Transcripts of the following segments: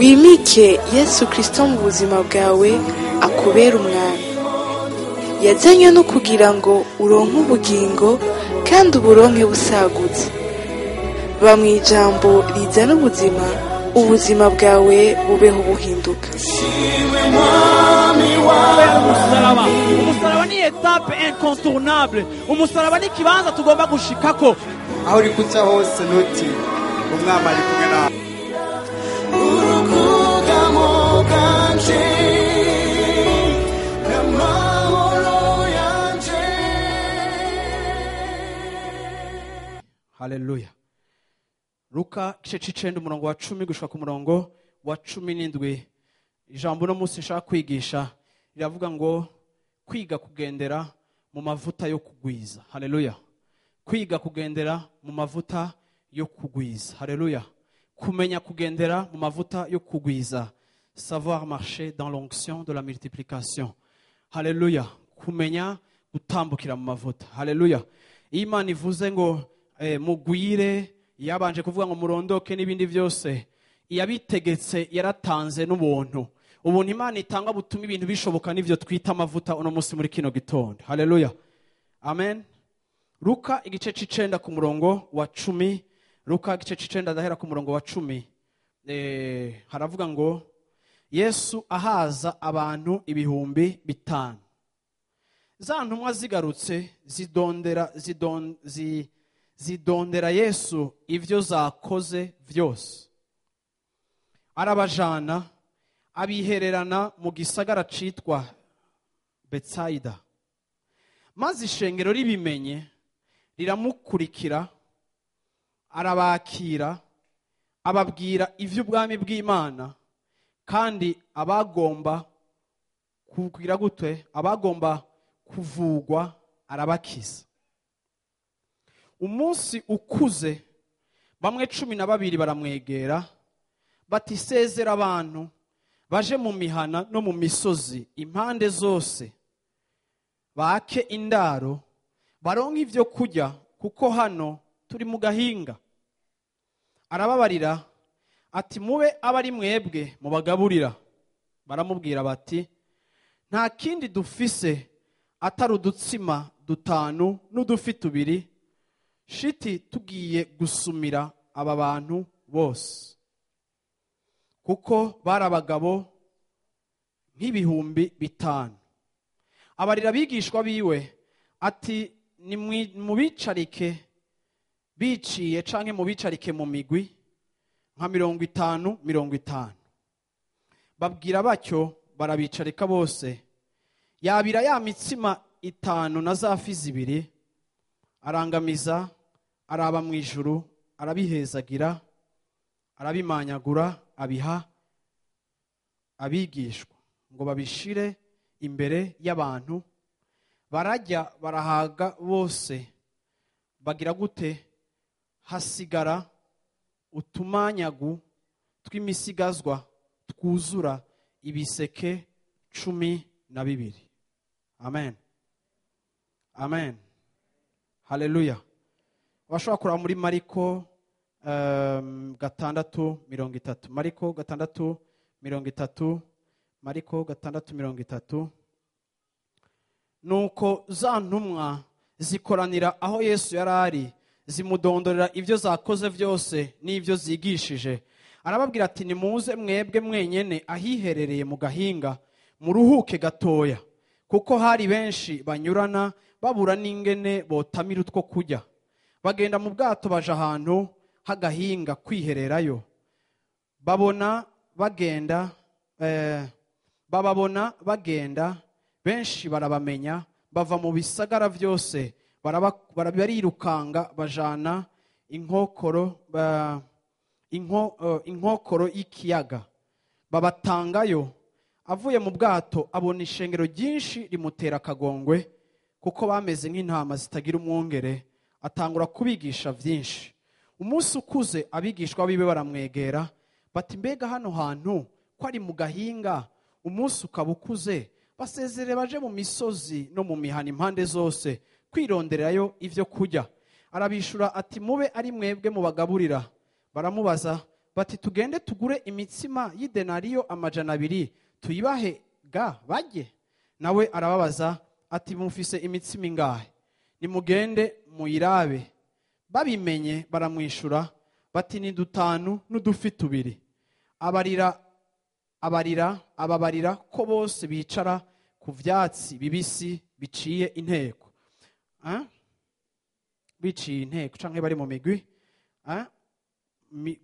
Wimike Yesu Kristo mu buzima bwawe, akubera umwami. Yazanywe no kugira ngo uronke ubugingo kandi uburonke busagutse. Ba mu ijambo rizana ubuzima, ubuzima bwawe bubeho buhinduka. Umusaraba, umusaraba ni étape incontournable. Umusaraba ni ikibanza tugomba gushikako. Aho uri kuca hose, ntutinye, Umwami ari kumwe nawe. Urukugamo bwanje n'amahoro yanje. Haleluya! Luka igice c'icenda, umurongo wa 10 gushika ku murongo wa 17. Ijambo uno munsi nshaka kwigisha riravuga ngo kwiga kugendera mu mavuta yo kugwiza. Haleluya! Kwiga kugendera mu mavuta yo kugwiza. Haleluya! Kumenya kugendera mu mavuta yo kugwiza, savoir marcher dans l'onction de la multiplication. Haleluya! Kumenya gutambukira mu mavuta. Haleluya! Iyo Imana ivuze ngo mugwire, yabanje kuvuga ngo murondoke n'ibindi byose. Iyabitegetse yaratanze n'ubuntu. Ubuntu Imana itanga butuma ibintu bishoboka, n'ivyo twita amavuta uno munsi muri kino gitondo. Haleluya, amen. Luka igice c'icenda ku murongo wa 10. Luka igice c'icenda, ndahera ku murongo wa 10. Haravuga ngo Yesu ahaza abantu 5000. Za ntumwa zigarutse zidondera Yesu ivyo zakoze vyose. Arabajana, abihererana mu gisagara citwa Betsayida. Maze ishengero ribimenye riramukurikira. Arabakira, ababwira ivy'ubwami bw'Imana, kandi abagomba kugira gutwe, abagomba kuvugwa, arabakiza. Umunsi ukuze, bamwe 12 baramwegera bati: "Sezera abantu baje mu mihana no mu misozi impande zose, bake indaro, baronke ivyo kurya, kuko hano turi mu gahinga." Arababarira ati: "Mube abari mwebwe mubagaburira." Baramubwira bati: "Nta kindi dufise atari udutsima dutanu n'udufi tubiri, shiti tugiye gusumira aba bantu bose." Kuko bari abagabo nk'5,000. Abarira abigishwa biwe ati: "Mubicarike biciye canke mubicarike mu migwi nka 50 50." Babwira batyo, barabicarika bose. Yabira ya mitsima itanu na za fi zibiri, arangamiza, araba mu ijuru, arabihezagira, arabimanyagura, abiha abigishwa ngo babishire imbere y'abantu. Barajya, barahaga bose. Bagira gute? Hasigara utumanyagu tw'imisigazwa twuzura ibiseke 12. Amen, amen, haleluya. Washobora kuraba muri Mariko 6:30. Mariko 6:30. Mariko 6:30. Nuko za ntumwa zikoranira aho Yesu yari ari, zimudondorera ibyo zakoze byose n'ibyo zigishije. Arababwira ati: "Nimuze mwebwe mwenyene ahiherereye mu gahinga, muruhuke gatoya." Kuko hari benshi banyurana, babura n'ingene botamira utwo kurya. Bagenda mu bwato, baja ahantu h'agahinga kwihererayo. Babona bagenda, bababona bagenda, benshi barabamenya, bava mu bisagara byose, barirukanga, bajana inkokoro y'ikiyaga, babatangayo. Avuye mu bwato, abona ishengero ryinshi, rimutera akagongwe, kuko bameze nk'intama zitagira umwungere. Atangura kubigisha byinshi. Umunsi ukuze, abigishwa biwe baramwegera bati: "Mbega hano hantu ko ari mu gahinga, umunsi ukaba ukuze, basezere baje mu misozi no mu mihana impande zose kwirondererayo ivyo kurya." Arabishura ati: "Mube ari mwebwe mubagaburira." Baramubaza bati tugende tugure imitsima y'idenariyo 200 tuyibahe ga barye. Nawe arababaza ati mufise imitsima ingahe? Nimugende muyirabe. Babimenye baramwishura bati ni dutanu n'udufi tubiri. Ababarira ko bose bicara ku vyatsi bibisi biciye inteko. Biciye inteko canke bari mu migwi.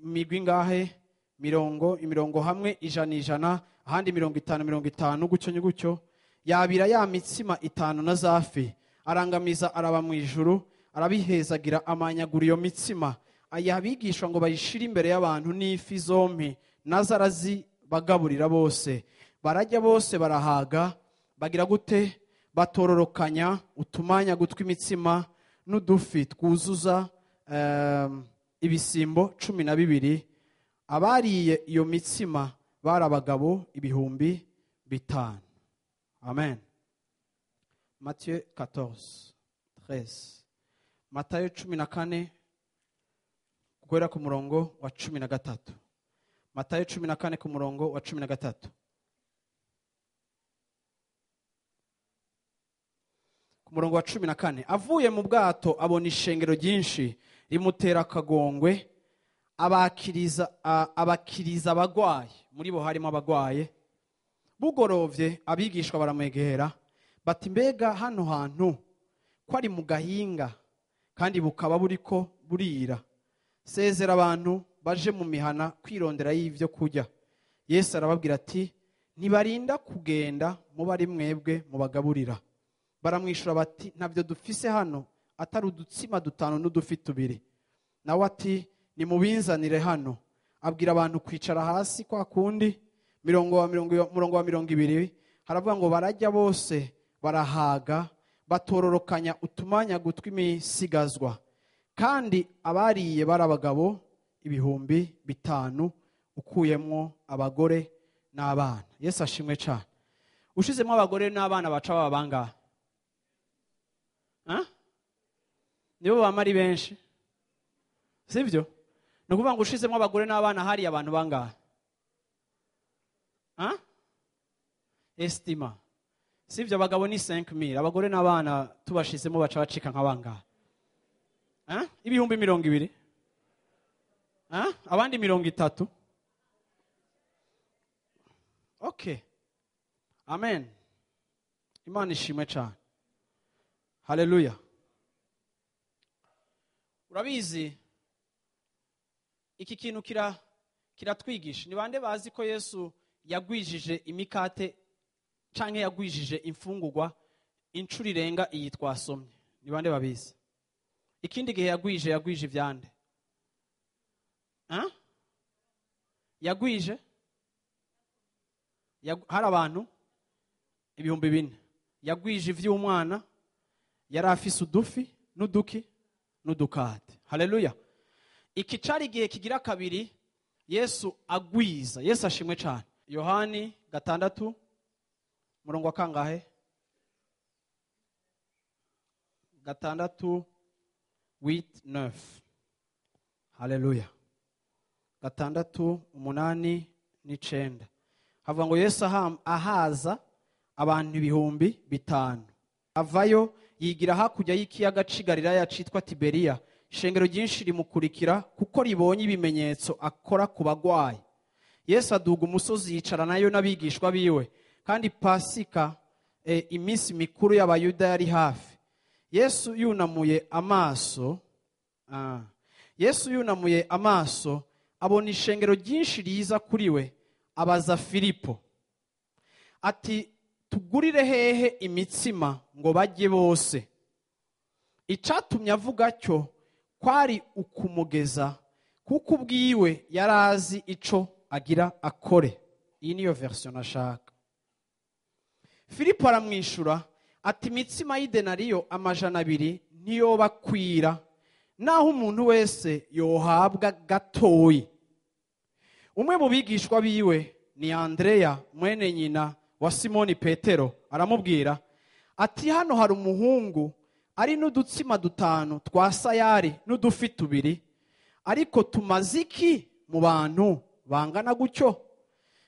Migwi ngahe? Imirongo hamwe 100 ahandi 50 50 gutyo gutyo. Yabira ya mitsima 5 na zafi, arangamiza araba mu ijuru, arabihezagira amanyagura iyo mitsima, ayabigishwa ngo bayishire imbere y'abantu n'ifi zompi, nazo arazibagaburira bose. Barajya bose barahaga, bagira gute? Batororokanya utumanya gutwi imitsima n'udufi twuzuza ibisimbo 12. Abariye iyo mitsima bari abagabo 5,000. Amen. Matthieu 14, 13. Matayo 14 guhera ku murongo wa 13. Matayo 14 ku murongo wa 13. Ku murongo wa 14, avuye mu bwato abona ishengero ryinshi rimutera akagongwe, abakiriza abagwaye. Muri bo harimo abagwaye. Bugorovye abigishwa baramwegera bati mbega hano hantu ko ari mu gahinga kandi bukaba buriko burira, sezera abantu baje mu mihana kwirondera y'ivyo kurya. Yesu arababwira ati ntibarinda kugenda muba ari mwebwe mubagaburira. Baramwishura bati ntavyo dufise hano atari udutsima dutanu n'udufi tubiri. Nawe ati nimubinzanire hano. Abwira abantu kwicara hasi kwa kundi. Murongo wa 20 haravuga ngo barajya bose barahaga, batororokanya utumanya gutwi imisigazwa, kandi abariye bari abagabo 5,000 ukuyemwo abagore n'abana. Yesu ashimwe cyane. Ushizemo abagore n'abana baca baba bangahe? Nibo bamari benshi, sivyo? Ni ukuvuga ngo ushizemo abagore n'abana hari abantu bangahe? Estima. Sivyo, abagabo ni 5,000, abagore n'abana tubashizemo baca bacika nka bangahe? 20,000. Abandi 30. Okay. Amen. Imana ishimwe cyane. Haleluya. Urabizi iki kintu kiratwigisha. Ni bande bazi ko Yesu yagwijije imikate canke yagwijije imfungurwa incuro irenga iyi twasomye? Ni bande babizi? Ikindi gihe yagwije ivyande? Yagwije hari abantu 4,000. Yagwije ivy'umwana yari afise udufi n'uduki n'udukate. Haleluya. Iki cari igihe kigira kabiri Yesu agwiza. Yesu ashimwe cyane. Yohani 6 murongo wa kangahe? 6 8 9. Haleluya. 6 8 9. Havuga ngo Yesu ahaza abantu 5,000. Avayo yigira hakurya y'ikiyaga c'i Galilaya citwa Tiberiya. Ishengero ryinshi rimukurikira kuko ribonye ibimenyetso akora ku bagwayi. Yesu aduga umusozi yicara nayo n'abigishwa biwe, kandi Pasika iminsi mikuru y'Abayuda yari hafi. Yesu yunamuye amaso abona ishengero ryinshi riza kuri we, abaza Filipo ati tugurire hehe imitsima ngo bajye bose? Icatumye avuga cyo kwari ukumugeza, kuko ubwiwe yarazi ico agira akore. Iyi niyo version nashaka. Filipo aramwishura ati imitsima y'idenariyo 200 ntiyobakwira, naho umuntu wese yohabwa gatoyi. Umwe mu bigishwa biwe ni Andrea mwene nyina wa Simoni Petero, aramubwira ati hano hari umuhungu ari n'udutsima dutanu twa sayari n'udufi tubiri, ariko tumaze iki mu bantu bangana gutyo?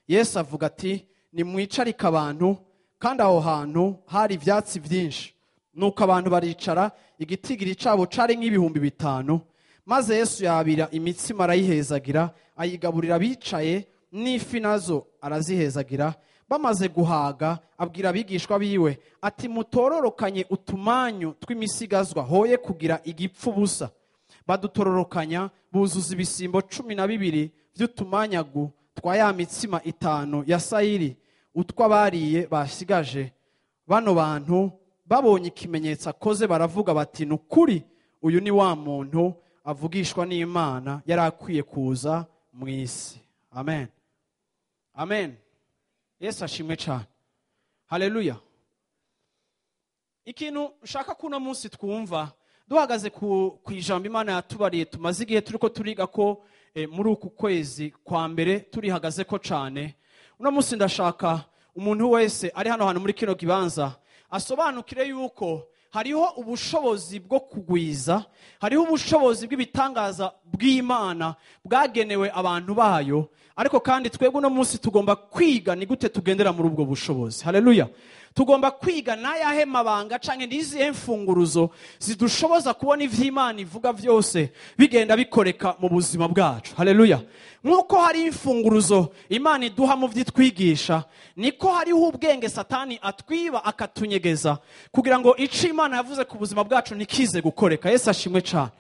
Yesu avuga ati: "Nimwicarike abantu." Kandi aho hantu hari ibyatsi byinshi. Nuko abantu baricara, igitigiri cyabo cari nk'ibihumbi 5. Maze Yesu yabira imitsima, arayihezagira, ayigaburira abicaye, n'ifi nazo arazihezagira. Bamaze guhaga, abwira abigishwa biwe ati: "Mutororokanye utumanyu tw'imisigazwa, hoye kugira igipfu busa." Badutororokanya, buzuza ibisimbo 12 by'utumanyagu twa ya mitsima itanu ya sayiri, utw'abariye basigaje. Bano bantu babonye ikimenyetso akoze, baravuga bati: "Ni ukuri, uyu ni wa muntu avugishwa n'Imana yari akwiye kuza mu isi." Amen, amen. Yesu ashimwe cyane, haleluya. Ikintu nshaka kuno munsi twumva duhagaze ku ijambo Imana yatubariye, tumaze igihe turiko turiga ko muri uku kwezi kwa mbere turihagaze ko cyane. Uno munsi ndashaka umuntu wese ari hano hantu muri kino kibanza asobanukire yuko hariho ubushobozi bwo kugwiza, hariho ubushobozi bw'ibitangaza bw'Imana bwagenewe abantu bayo. Ariko kandi twebwe uno munsi tugomba kwiga ni gute tugendera muri ubwo bushobozi. Haleluya. Tugomba kwiga n'ayahe mabanga canke n'izihe mfunguruzo zidushoboza kubona ivy'Imana ivuga vyose bigenda bikoreka mu buzima bwacu. Haleluya. Nk'uko hari imfunguruzo Imana iduha mu vyitwigisha, niko hariho ubwenge Satani atwiba akatunyegeza kugira ngo ico Imana yavuze ku buzima bwacu ntikize gukoreka. Yesu ashimwe cane.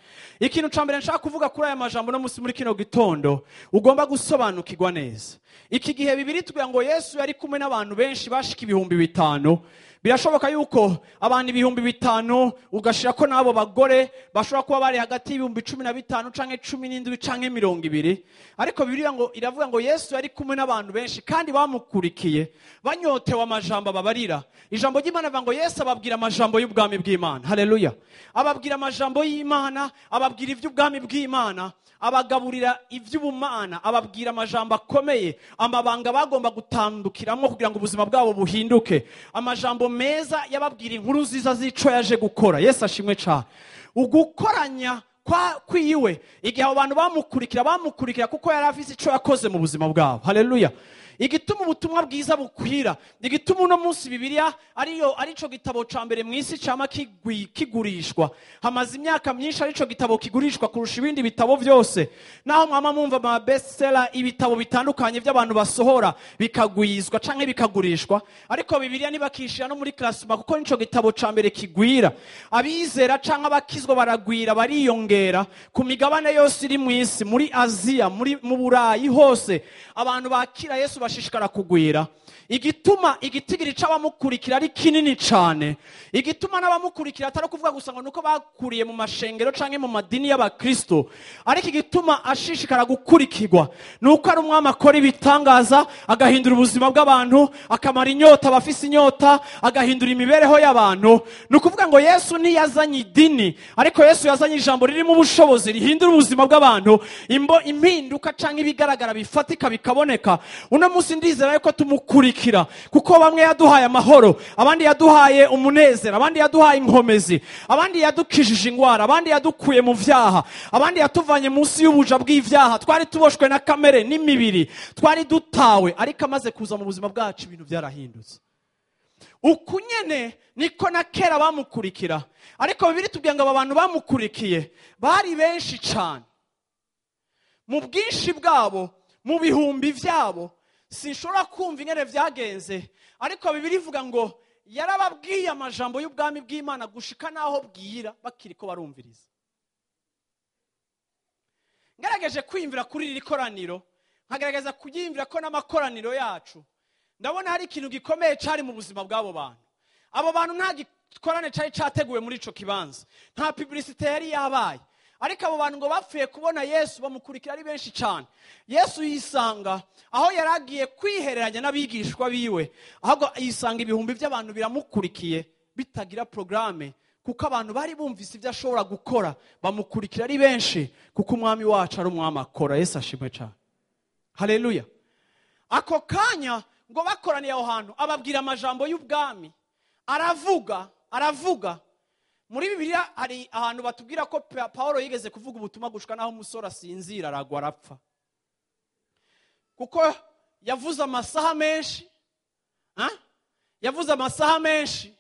Ikintu ca mbere nshaka kuvuga kuri aya majambo no musi muri kino gitondo, ugomba gusobanukirwa neza: iki gihe Bibiri tubwira ngo Yesu yari kumwe n'abantu benshi bashika 5000. Birashoboka yuko abantu 5000, ugashira ko n'abo bagore, bashobora kuba bari hagati y'ibihumbi 15 canke 17 canke 20. Ariko Bibiliya ngo iravuga ngo Yesu yari kumwe n'abantu benshi kandi bamukurikiye banyotewe amajambo ababarira. Ijambo ry'Imana rivuga ngo Yesu ababwira amajambo y'ubwami bw'Imana. Haleluya. Ababwira amajambo y'Imana, ababwira iby'ubwami bw'Imana, abagaburira iby'ubumana, ababwira amajambo akomeye, amabanga bagomba gutandukiramo kugira ngo ubuzima bwabo buhinduke, amajambo meza yababwira inkuru nziza z'ico yaje gukora. Yesu ashimwe cane. Ugukoranya kwa kwiwe, igihe abo bantu bamukurikira, bamukurikira kuko yari afise ico yakoze mu buzima bwabo. Haleluya. Igituma ubutumwa bwiza bukwira, igituma uno munsi Bibiliya ariyo arico gitabo ca mbere mu isi cama kigurishwa, hamaze imyaka myinshi arico gitabo kigurishwa kurusha ibindi bitabo byose, naho mwama mwumva ama bestseller, ibitabo bitandukanye by'abantu basohora bikagwizwa canke bikagurishwa, ariko Bibiliya ntibakishira no muri classement, kuko nico gitabo ca mbere kigwira. Abizera canke abakizwa baragwira, bariyongera ku migabane yose iri mu isi, muri Aziya, muri mu Burayi hose, abantu bakira Yesu bashishikara kugwira. Igituma igitigiri c'abamukurikira ari kinini cane, igituma n'abamukurikira atari ukuvuga gusa ngo nuko bakuriye mu mashengero canke mu madini y'abakristo, ariko igituma ashishikara gukurikirwa nuko ari umwami akora ibitangaza, agahindura ubuzima bw'abantu, akamara inyota abafise inyota, agahindura imibereho y'abantu. Ni ukuvuga ngo Yesu ntiyazanye idini, ariko Yesu yazanye ijambo ririmo ubushobozi rihindura ubuzima bw'abantu, imbo impinduka canke ibigaragara bifatika bikaboneka. Uno munsi ndizera yuko tumukurikira kuko bamwe yaduhaye amahoro, abandi yaduhaye umunezero, abandi yaduhaye inkomezi, abandi yadukijije ingwara, abandi yadukuye mu vyaha, abandi yatuvanye munsi y'ubuja bw'ivyaha. Twari tuboshwe na kamere n'imibiri, twari dutawe, ariko amaze kuza mu buzima bwacu ibintu byarahindutse. Uku nyene niko na kera bamukurikira. Ariko Bibiri tubwira ngo aba bantu bamukurikiye bari benshi cane. Mu bwinshi bwabo, mu bihumbi vyabo, sinshobora kumva ingene vyagenze, ariko Bibiri ivuga ngo yarababwiye amajambo y'ubwami bw'Imana gushika naho bwira bakiriko barumviriza. Ngerageje kwiyumvira kuri iri koraniro, nkagerageza kuryiyumvira ko n'amakoraniro yacu, ndabona hari ikintu gikomeye cari mu buzima bw'abo bantu. Abo bantu nta gikorane cari categuwe muri ico kibanza, nta publicité yari yabaye, ariko abo bantu ngo bapfuye kubona Yesu bamukurikira ari benshi cyane. Yesu yisanga aho yari agiye kwihereranya n'abigishwa biwe, ahubwo yisanga ibihumbi by'abantu biramukurikiye bitagira programme, kuko abantu bari bumvise ibyo ashobora gukora, bamukurikira ari benshi, kuko umwami wacu ari umwami akora. Yesu ashimwe cyane, haleluya. Ako kanya ngo bakoraniye aho hantu, ababwira amajambo y'ubwami, aravuga, aravuga. Muri Bibiliya hari ahantu batubwira ko Paulo yigeze kuvuga ubutumwa gushika naho umusore asinzira, aragwa, arapfa. Kuko yavuze amasaha menshi, ha? Yavuze amasaha menshi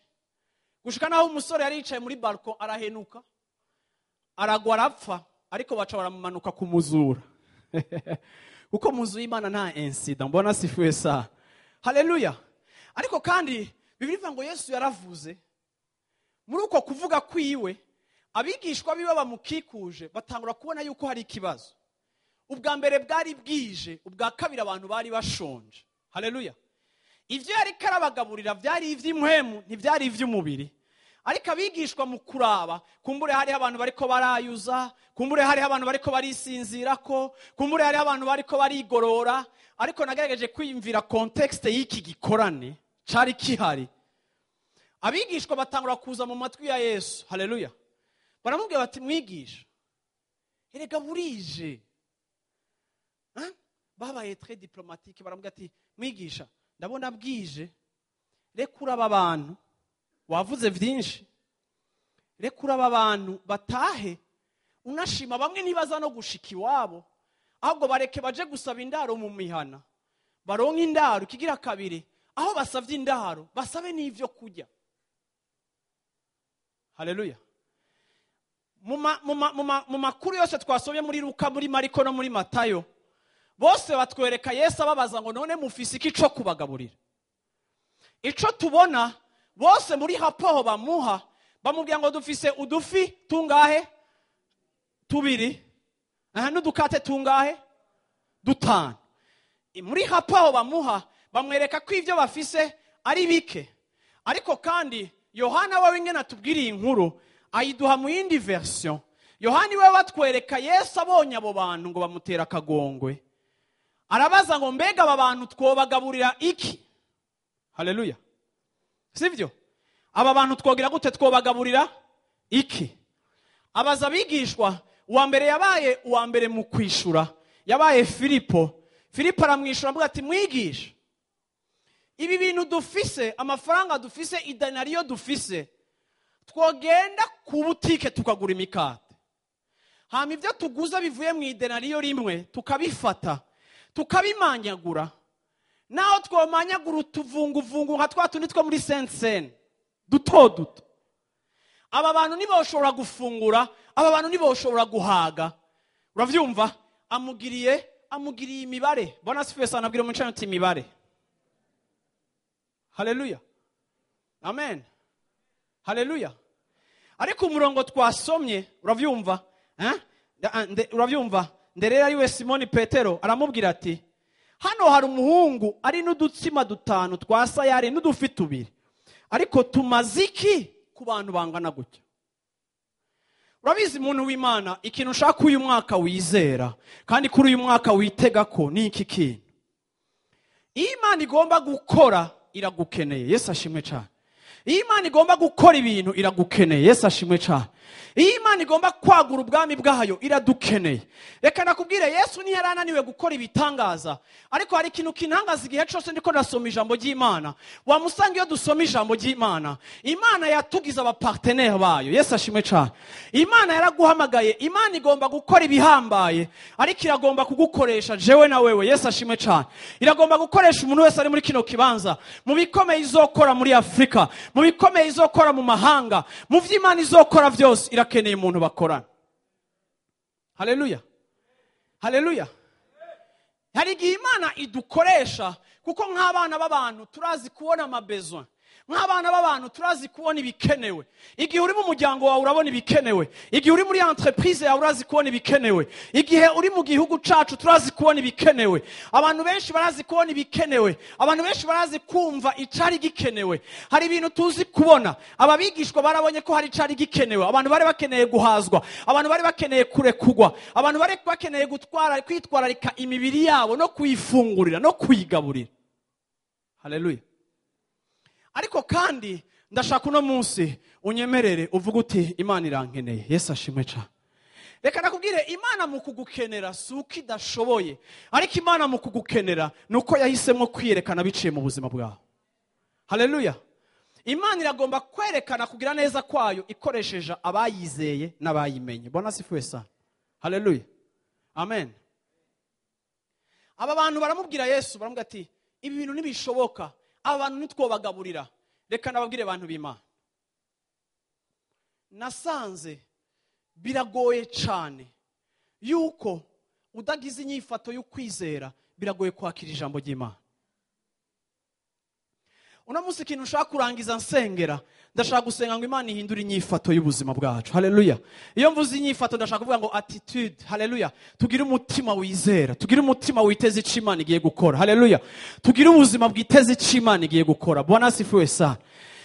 gushika naho umusore yari yicaye muri balcon arahenuka, aragwa, arapfa, ariko baca baramumanuka kumuzura, kuko mu nzu y'Imana nta incident. Bwana asifiwe sana, haleluya. Ariko kandi Bibiliya ivuga ngo Yesu yaravuze. Muri uko kuvuga kwiwe, abigishwa biwe bamukikuje batangura kubona yuko hari ikibazo. Ubwa mbere bwari bwije, ubwa kabiri abantu bari bashonje. Haleluya. Ivyo yariko arabagaburira vyari ivy'impwemu, ntivyari ivy'umubiri. Ariko abigishwa mu kuraba, kumbure hariho abantu bariko barayuza, kumbure hariho abantu bariko barisinzirako, kumbure hariho abantu bariko barigorora. Ariko nagerageje kwiyumvira contexte y'iki gikorane cari kihari. Abigishwa batangura kuza mu matwi ya Yesu. Haleluya. Baramubwira bati: "Mwigisha, erega burije." Hein? Babaye très diplomatique, baramubwira ati: "Mwigisha, ndabona bwije, rekura aba bantu, wavuze vyinshi, rekura aba bantu batahe, unashima bamwe ntibaza no gushika iwabo, ahubwo bareke baje gusaba indaro mu mihana, baronke indaro. Ikigira kabiri, aho basavye indaro basabe n'ivyo kurya." Haleluya. Mu makuru yose twasomye muri Luka, muri Mariko no muri Matayo, bose batwereka Yesu ababaza ngo: "None mufise iki co kubagaburira?" Ico tubona, bose muri rapport bamuha, bamubwira ngo: "Dufise udufi tungahe? Tubiri. Aha, n'udukate tungahe? Dutanu." Muri rapport bamuha, bamwereka ko ivyo bafise ari bike. Ariko kandi Yohana wewe ingene atubwiriye inkuru, ayiduha mu yindi version. Yohana we batwereka Yesu abonye abo bantu ngo bamutera akagongwe, arabaza ngo: "Mbega aba bantu twobagaburira iki?" Haleluya. Sivyo? "Aba bantu twogira gute? Twobagaburira iki?" Abaza abigishwa. Uwa mbere yabaye uwa mbere mu kwishura yabaye Filipo. Filipo aramwishura avuga ati: "Mwigisha, ibi bintu dufise, amafaranga dufise, idenariyo dufise, twogenda ku butike tukagura imikate, hama ibyo tuguza bivuye mu idenariyo rimwe tukabifata tukabimanyagura, naho twomanyagura utuvunguvungu nka twa tundi two muri senseni duto duto, aba bantu ntiboshobora gufungura, aba bantu ntiboshobora guhaga." Uravyumva, amugiriye imibare. Bwana asifiwe sana. Abwira umucana uti: "Imibare." Haleluya, amen, haleluya. Ariko umurongo twasomye, uravyumva, eh? Uravyumva, nderera ariwe Simoni Petero aramubwira ati: "Hano hari umuhungu ari n'udutsima dutanu twa sayari n'udufi tubiri, ariko tumaze iki ku bantu bangana gutya?" Urabizi, muntu w'Imana, ikintu ushaka uyu mwaka wizera kandi kuri uyu mwaka witega ko ni iki kintu: iyo Imana igomba gukora, iragukeneye. Yesu ashimwe cyane. Iyo Imana igomba gukora ibintu, iragukeneye. Yesu ashimwe cyane. Iyo Imana igomba kwagura ubwami bwayo, iradukeneye. Reka nakubwire, Yesu ntiyari ananiwe gukora ibitangaza, ariko hari ikintu kintangaza igihe cyose ndiko ndasoma ijambo ry'Imana. Wamusanga iyo dusoma ijambo ry'Imana, Imana yatugize aba partenaires bayo. Yesu ashimwe cyane. Imana yaraguhamagaye. Imana igomba gukora ibihambaye, ariko iragomba kugukoresha jewe na wewe. Yesu ashimwe cyane. Iragomba gukoresha umuntu wese ari muri kino kibanza mu bikomeye izokora muri Afurika, mu bikomeye izokora mu mahanga, mu vy'Imana izokora vyose. Irakeneye umuntu bakorana. Haleluya, haleluya. Hari igihe Imana idukoresha, kuko nk'abana b'abantu turazi kubona ama besoins, nk'abana b'abantu turazi kubona ibikenewe. Igihe uri mu muryango wawe, urabona ibikenewe. Igihe uri muri entreprise yawe, urazi kubona ibikenewe. Igihe uri mu gihugu cacu, turazi kubona ibikenewe. Abantu benshi barazi kubona ibikenewe, abantu benshi barazi kumva icari gikenewe. Hari ibintu tuzi kubona. Aba bigishwa barabonye ko hari icari gikenewe. Abantu bari bakeneye guhazwa, abantu bari bakeneye kurekugwa, abantu bari bakeneye gutwara, kwitwararika imibiri yabo no kuyifungurira no kuyigaburira. Haleluya. Ariko kandi ndashaka uno munsi unyemerere uvuge uti: "Imana irankeneye." Yesu ashimwe cyane. Reka nakubwire, Imana mu kugukenera si uko idashoboye, ariko Imana mu kugukenera ni uko yahisemo kwiyerekana biciye mu buzima bwawe. Haleluya. Imana iragomba kwerekana kugira neza kwayo ikoresheje abayizeye n'abayimenye. Bwana asifiwe sana, haleluya, amen. Aba bantu baramubwira Yesu, baramubwira ati ibi bintu ntibishoboka, aba bantu ntitwobagaburira. Reka nababwire abantu b'Imana, nasanze biragoye cyane yuko udagize inyifato y'ukwizera, biragoye kwakira ijambo ry'Imana. Uno munsi ikintu ushaka kurangiza nsengera, ndashaka gusenga ngo Imana ihindure inyifato y'ubuzima bwacu. Haleluya. Iyo mvuze inyifato ndashaka kuvuga ngo attitude. Haleluya. Tugire umutima wizera, tugire umutima witeze icyo Imana igiye gukora. Haleluya. Tugire ubuzima bwiteze icyo Imana igiye gukora. Bwana asifiwe sana.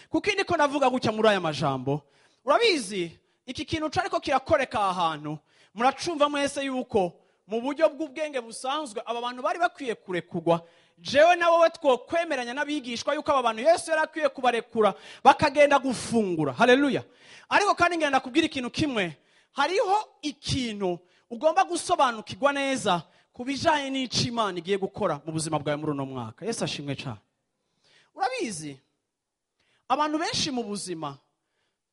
Kuko niko navuga gutya muri aya majambo, urabizi iki kintu cariko kirakoreka ahantu, muracumva mwese yuko mu buryo bw'ubwenge busanzwe aba bantu bari bakwiye kurekugwa. Jewe na wowe twokwemeranya n'abigishwa yuko aba bantu Yesu yari akwiye kubarekura bakagenda gufungura. Haleluya. Ariko kandi ngenda kubwira ikintu kimwe, hariho ikintu ugomba gusobanukirwa neza kubijanye n'ico Imana igiye gukora mu buzima bwawe muri uno mwaka. Yesu ashimwe cyane. Urabizi abantu benshi mu buzima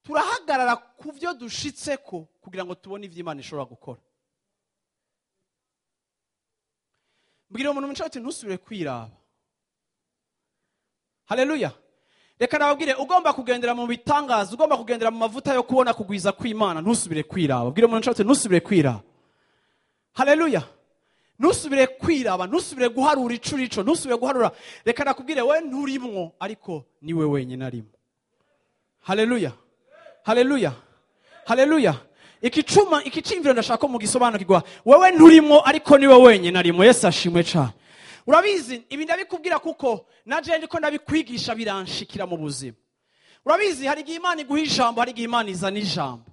turahagarara ku byo dushitseko kugira ngo tubone ivyo Imana ishobora gukora. Mbwira umuntu mwicaye ati ntusubire kwiraba. Haleluya. Reka nababwire, ugomba kugendera mu bitangaza, ugomba kugendera mu mavuta yo kubona kugwiza kw'Imana, ntusubire kwiraba. Mbwira umuntu mwicaye ati ntusubire kwiraba. Haleluya. Ntusubire kwiraba, ntusubire guharura ico urico, ntusubire guharura. Reka nakubwire, we nturimwo ariko niwe wenyine arimo. Haleluya. Haleluya. Haleluya. Ikicuma ikicimviro ndashaka ko mugisobanukirwa, wewe nturimo ariko niwe wenyine arimo. Yesu ashimwe cyane. Urabizi ibi ndabikubwira kuko naje ndiko ndabikwigisha biranshikira mu buzima. Urabizi hari igihe Imana iguha ijambo, hari igihe Imana izana ijambo.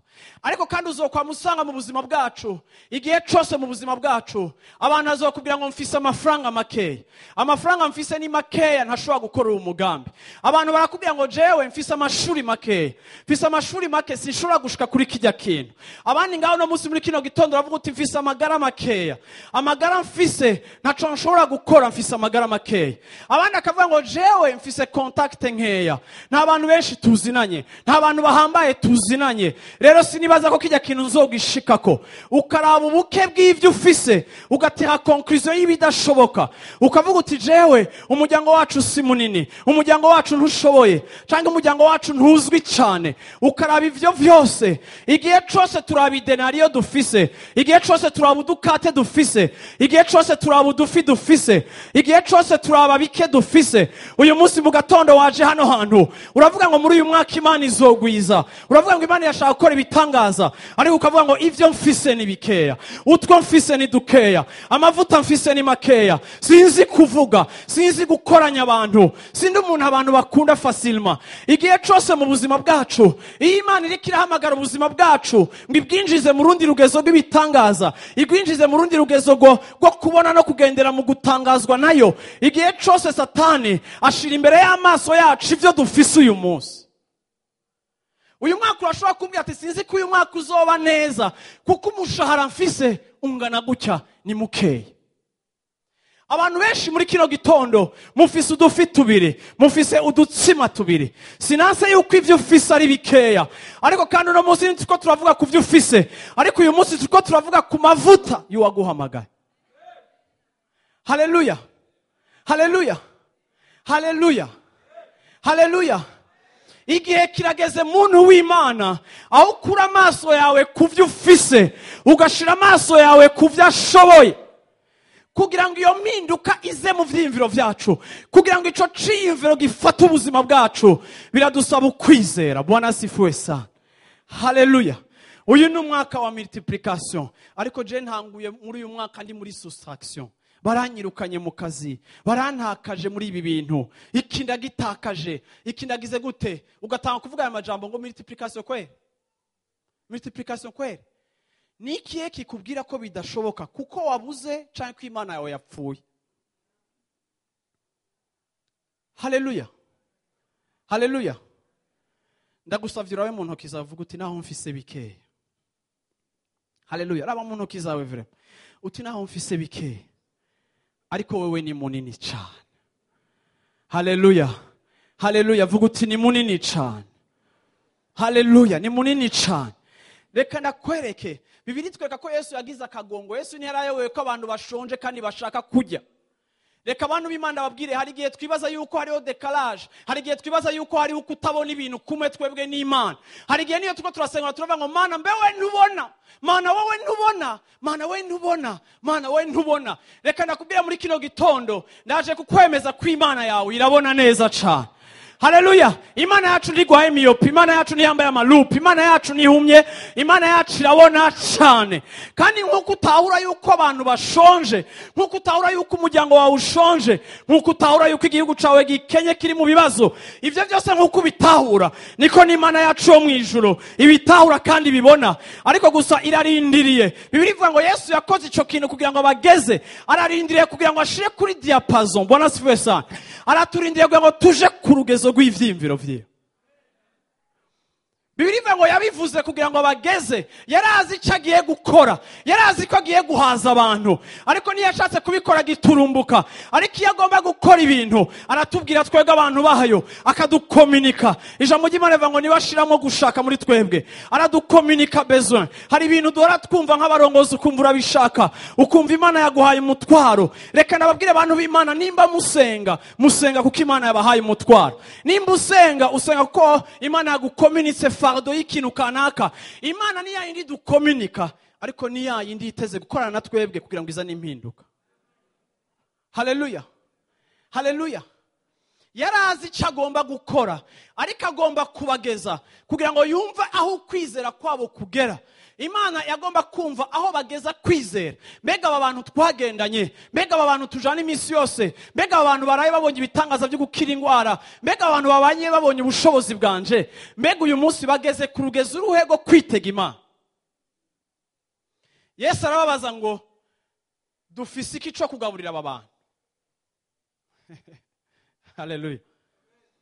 Ariko kandi uzokwa musanga mu buzima bwacu, igihe cyose mu buzima bwacu abantu azokubwira ngo mfise amafaranga makeya, amafaranga mfise ni makeya, ntashobora gukora uwo mugambi. Abantu barakubwira ngo jewe mfise amashuri makeya, mfise amashuri make, sinshobora gushika kuri kijya kintu. Abandi ngaho no munsi muri kino gitondo bavuga uti mfise amagara makeya, amagara mfise ntaco nshobora gukora, mfise amagara makeya. Abandi akavuga ngo jewe mfise contact nkeya, nta bantu benshi tuzinanye, nta bantu bahambaye tuzinanye, rero sinibaza ko kijya kintu nzogishikako. Ukaraba ubuke bw'ivyo ufise, ugatera conclusion y'ibidashoboka, ukavuga uti jewe umuryango wacu si munini, umuryango wacu ntushoboye, cyangwa umuryango wacu ntuzwi cyane. Ukaraba ivyo vyose. Igihe cose turaba idenariyo dufise, igihe cose turaba udukate dufise, igihe cose turaba udufi dufise, igihe cose turaba bike dufise. Uyu munsi mu gatondo waje hano hantu uravuga ngo muri uyu mwaka Imana izogwiza, uravuga ngo Imana yashaka gukora ibitangaza, ariko ukavuga ngo ivyo mfise ni bikeya, utwo mfise ni dukeya, amavuta mfise ni makeya, sinzi kuvuga, sinzi gukoranya abantu, sindi umuntu abantu bakunda facilement. Igihe cose mu buzima bwacu iyo Imana iriko irahamagara ubuzima bwacu ngo ibwinjize mu rundi rugezo rw'ibitangaza, ibwinjize mu rundi rugezo rwo kubona no kugendera mu gutangazwa nayo, igihe cose Satani ashira imbere y'amaso yacu ivyo dufise uyu munsi. Uyu mwaka urashobora kumbwira ati sinzi ko uyu mwaka uzoba neza kuko umushahara mfise ungana gutya ni mukeya. Abantu benshi muri kino gitondo mufise udufi tubiri, mufise udutsima tubiri. Sinanse yuko ivyo ufise ari bikeya, ariko kandi uno munsi nitwo turavuga ku vyo ufise, ariko uyu munsi turiko turavuga ku mavuta y'uwaguhamagaye. Haleluya. Haleluya. Haleluya. Haleluya. Igihe kirageze muntu w'Imana aho ukura amaso yawe ku vyo ufise, ugashira amaso yawe ku vyo ashoboye, kugira ngo iyo mpinduka ize mu vyiyumviro vyacu, kugira ngo ico ciyumviro gifate ubuzima bwacu, biradusaba ukwizera. Bwana asifiwe sana. Haleluya. Uyu ni umwaka wa multiplication, ariko je ntanguye muri uyu mwaka ndi muri soustraction. Baranyirukanye mu kazi, barantakaje muri ibi bintu, iki ndagitakaje, iki ndagize gute? Ugatanga kuvuga aya majambo ngo multiplication kwe, multiplication kwe. Ni ikihe kikubwira ko bidashoboka kuko wabuze canke ko Imana yawe yapfuye? Haleluya. Haleluya. Ndagusavye urabe mu ntoki zawe uvuga uti naho mfise bikeya. Haleluya. Raba mu ntoki zawe vraiment, uti naho mfise bikeya, ariko wewe ni munini cyane. Haleluya. Haleluya. Vuga uti ni munini cyane. Haleluya, ni munini cyane. Reka ndakwereke, Bibiliya itwereka ko Yesu yagize akagongo. Yesu ntiyarayobewe ko abantu bashonje kandi bashaka kurya. Reka abantu b'Imana babwire, hari igihe twibaza yuko hariho décalage, hari igihe twibaza yuko hariho kutabona ibintu kumwe twebwe n'Imana. Hari igihe niyo turiko turasenga turavuga ngo Mana, mbe we ntubona, Mana wowe ntubona, Mana we ntubona, Mana we ntubona. Reka ndakubwira muri kino gitondo, ndaje kukwemeza ko Imana yawe irabona neza cane. Haleluya! Imana yacu ntigwaye myopie, Imana yacu ntiyambaye ama loupes, Imana yacu ntihumye, Imana yacu irabona cane. Kandi nk'uko utahura yuko abantu bashonje, nk'uko utahura yuko umuryango wawe ushonje, nk'uko utahura yuko igihugu cawe gikenye kiri mu bibazo, ivyo byose nk'uko ubitahura, niko n'Imana yacu yo mw'ijuru ibitahura kandi ibibona. Ariko gusa irarindiriye. Bibiliya ivuga ngo Yesu yakoze ico kintu kugira ngo abageze, ararindiriye kugira ngo ashire kuri diapason. Bwana asifiwe sana. Araturindiriye kugira ngo tuje ku rugezo rw'ivyiyumviro vyiwe. Bibiliya ivuga ngo yabivuze kugira ngo abageze. Yarazi icyo agiye gukora, yarazi ko agiye guhaza abantu, ariko ntiyashatse kubikora giturumbuka. Ariko iyo agomba gukora ibintu aratubwira twebwe abantu bayo, akadukominika. Ijambo ry'Imana rivuga ngo niba ashiramo gushaka muri twebwe, aradukominika besoin. Hari ibintu duhora twumva nk'abarongozi, ukumva urabishaka, ukumva Imana yaguhaye umutwaro. Reka nababwire abantu b'Imana, nimba musenga, musenga kuko Imana yabahaye umutwaro. Nimba usenga, usenga kuko Imana yagukominitse fardeau y'ikintu kanaka. Imana ni yayindi dukominika, ariko ni yayindi yiteze gukorana na twebwe kugira ngo izane impinduka. Haleluya, haleluya! Yarazi icyo agomba gukora, ariko agomba kubageza kugira ngo yumve aho ukwizera kwabo kugera. Imana yagomba kumva aho bageza kwizera. Mbega aba bantu twagendanye, mbega aba bantu tujana iminsi yose, mbega aba bantu baraye babonye ibitangaza byo gukira indwara, mbega abantu babanye babonye ubushobozi bwanje, mbega uyu munsi bageze ku rugezo uruhe rwo kwitega Imana? Yesu arababaza ngo dufise iki cyo kugaburira aba bantu? Haleluya,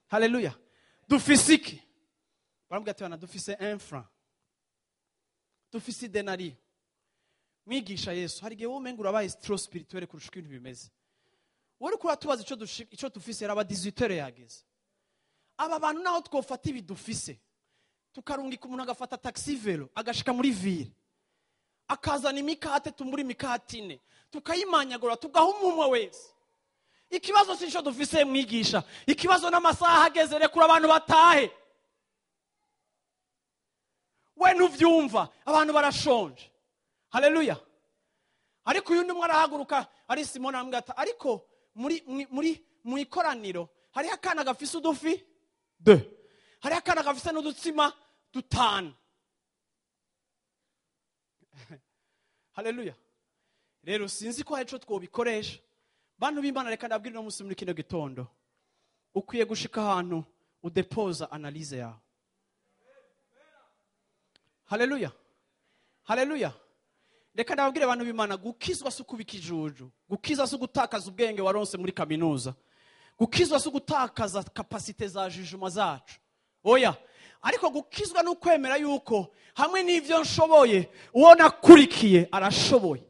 haleluya! Dufise iki? Baramubwira ati bana, dufise 1 franc, dufise idenariyo. Mwigisha Yesu, hari igihe wowe umenga urabaye trop spirituel kurusha uko ibintu bimeze. Wowe uriko uratubaza ico dufise, yaraba 18 yageze. Aba bantu, naho twofata ibi dufise, tukarungika umuntu agafata taxi vélo, agashika muri ville, akazana imikate, tumbura imikate ine, tukayimanyagura, tugaha umwe wese. Ikibazo si ico dufise, mwigisha, ikibazo n'amasaha ageze. Rekura abantu batahe. We ntuvyumva, abantu barashonje. Haleluya! Ariko uyu umwe arahaguruka, ari Simoni, aramubwira ati ariko muri mu ikoraniro hariho akana gafise udufi de, hariho akana gafise n'udutsima dutanu. Haleluya! Rero sinzi ko hari ico twobikoresha. Bantu b'Imana, reka ndabwira uno munsi muri kino gitondo, ukwiye gushika ahantu udepoza analyse yawe. Haleluya, haleluya! Reka ndababwire abantu b'Imana, gukizwa si ukuba ikijuju, gukizwa si ugutakaza ubwenge waronse muri kaminuza, gukizwa si ugutakaza capacité za jugement zacu, oya. Ariko gukizwa ni ukwemera yuko hamwe n'ivyo nshoboye, uwo nakurikiye arashoboye.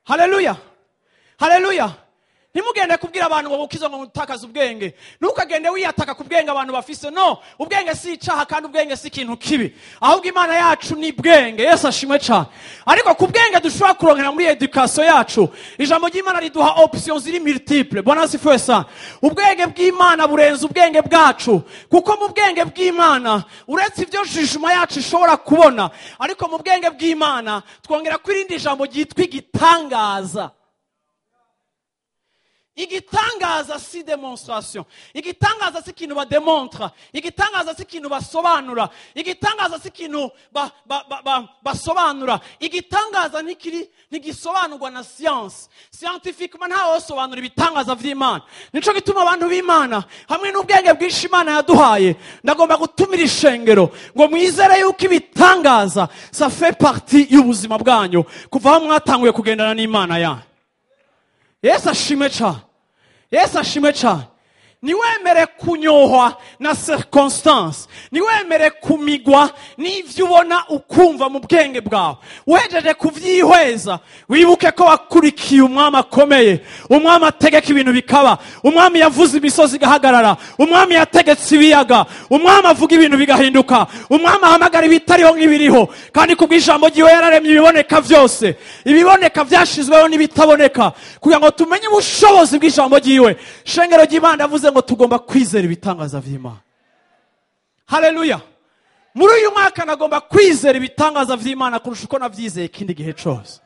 Haleluya, haleluya! Ntimugende kubwira abantu ngo gukizwa ngo gutakaza ubwenge. Ntukagende wiyataka ku bwenge abantu bafise. No, ubwenge si icaha, kandi ubwenge si ikintu kibi, ahubwo Imana yacu ni bwenge. Yesu ashimwe cyane. Ariko ku bwenge dushobora kuronkera muri éducation yacu, ijambo ry'Imana riduha options ziri multiple. Bwana asifiwe sana. Ubwenge bw'Imana burenze ubwenge bwacu, kuko mu bwenge bw'Imana, uretse ibyo jugement yacu ishobora kubona, ariko mu bwenge bw'Imana twongera kwirindi ijambo ryitwa igitangaza. Igitangaza si démonstration, igitangaza si ikintu bademontra, igitangaza si ikintu basobanura, igitangaza si ikintu basobanura. Igitangaza ntikiri, ntigisobanurwa na science. Scientifiquement ntawosobanura ibitangaza vy'Imana. Nico gituma abantu b'Imana, hamwe n'ubwenge bwinshi Imana yaduhaye, ndagomba gutumira ishengero ngo mwizere yuko ibitangaza ça fait partie y'ubuzima bwanyu kuva aho mwatanguye kugendana n'Imana yanyu. Yesu ashimwe cyane, Yesu ashimwe cyane. Niwemere kunyohwa na circonstance, niwemere kumigwa n'ivyo ubona ukumva mu bwenge bwawe. Uhejeje kuvyihweza, wibuke ko wakurikiye umwami akomeye, umwami ategeka ibintu bikaba, umwami yavuze imisozi igahagarara, umwami yategetse ibiyaga, umwami avuga ibintu bigahinduka, umwami ahamagara ibitariho nk'ibiriho. Kandi kubw'ijambo ryiwe yararemye ibiboneka vyose, ibiboneka vyashizweho n'ibitaboneka, kugira ngo tumenye ubushobozi bw'ijambo ryiwe. Shengero ry'Imana, yavuze ngo tugomba kwizera ibitangaza vy'Imana. Haleluya! Muri uyu mwaka nagomba kwizera ibitangaza vy'Imana kurusha uko navyizeye ikindi gihe cose.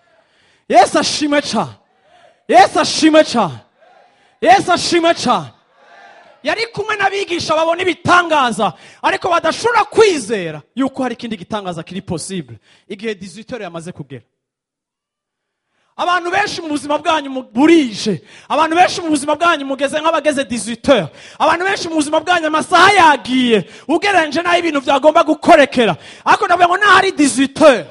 Yesu ashimwe cane, Yesu ashimwe cane, Yesu ashimwe cane. Yari kumwe n'abigisha babona ibitangaza, ariko badashobora kwizera yuko hari ikindi gitangaza kiri possible igihe 18 yamaze kugera. Abantu benshi mu buzima bwanyu burije, abantu benshi mu buzima bwanyu mugeze nk'abageze 18. Abantu benshi mu buzima bwanyu amasaha yagiye ugereranyije n'aho ibintu byagomba gukorekera. Ariko ndavuga ngo n'ahari 18.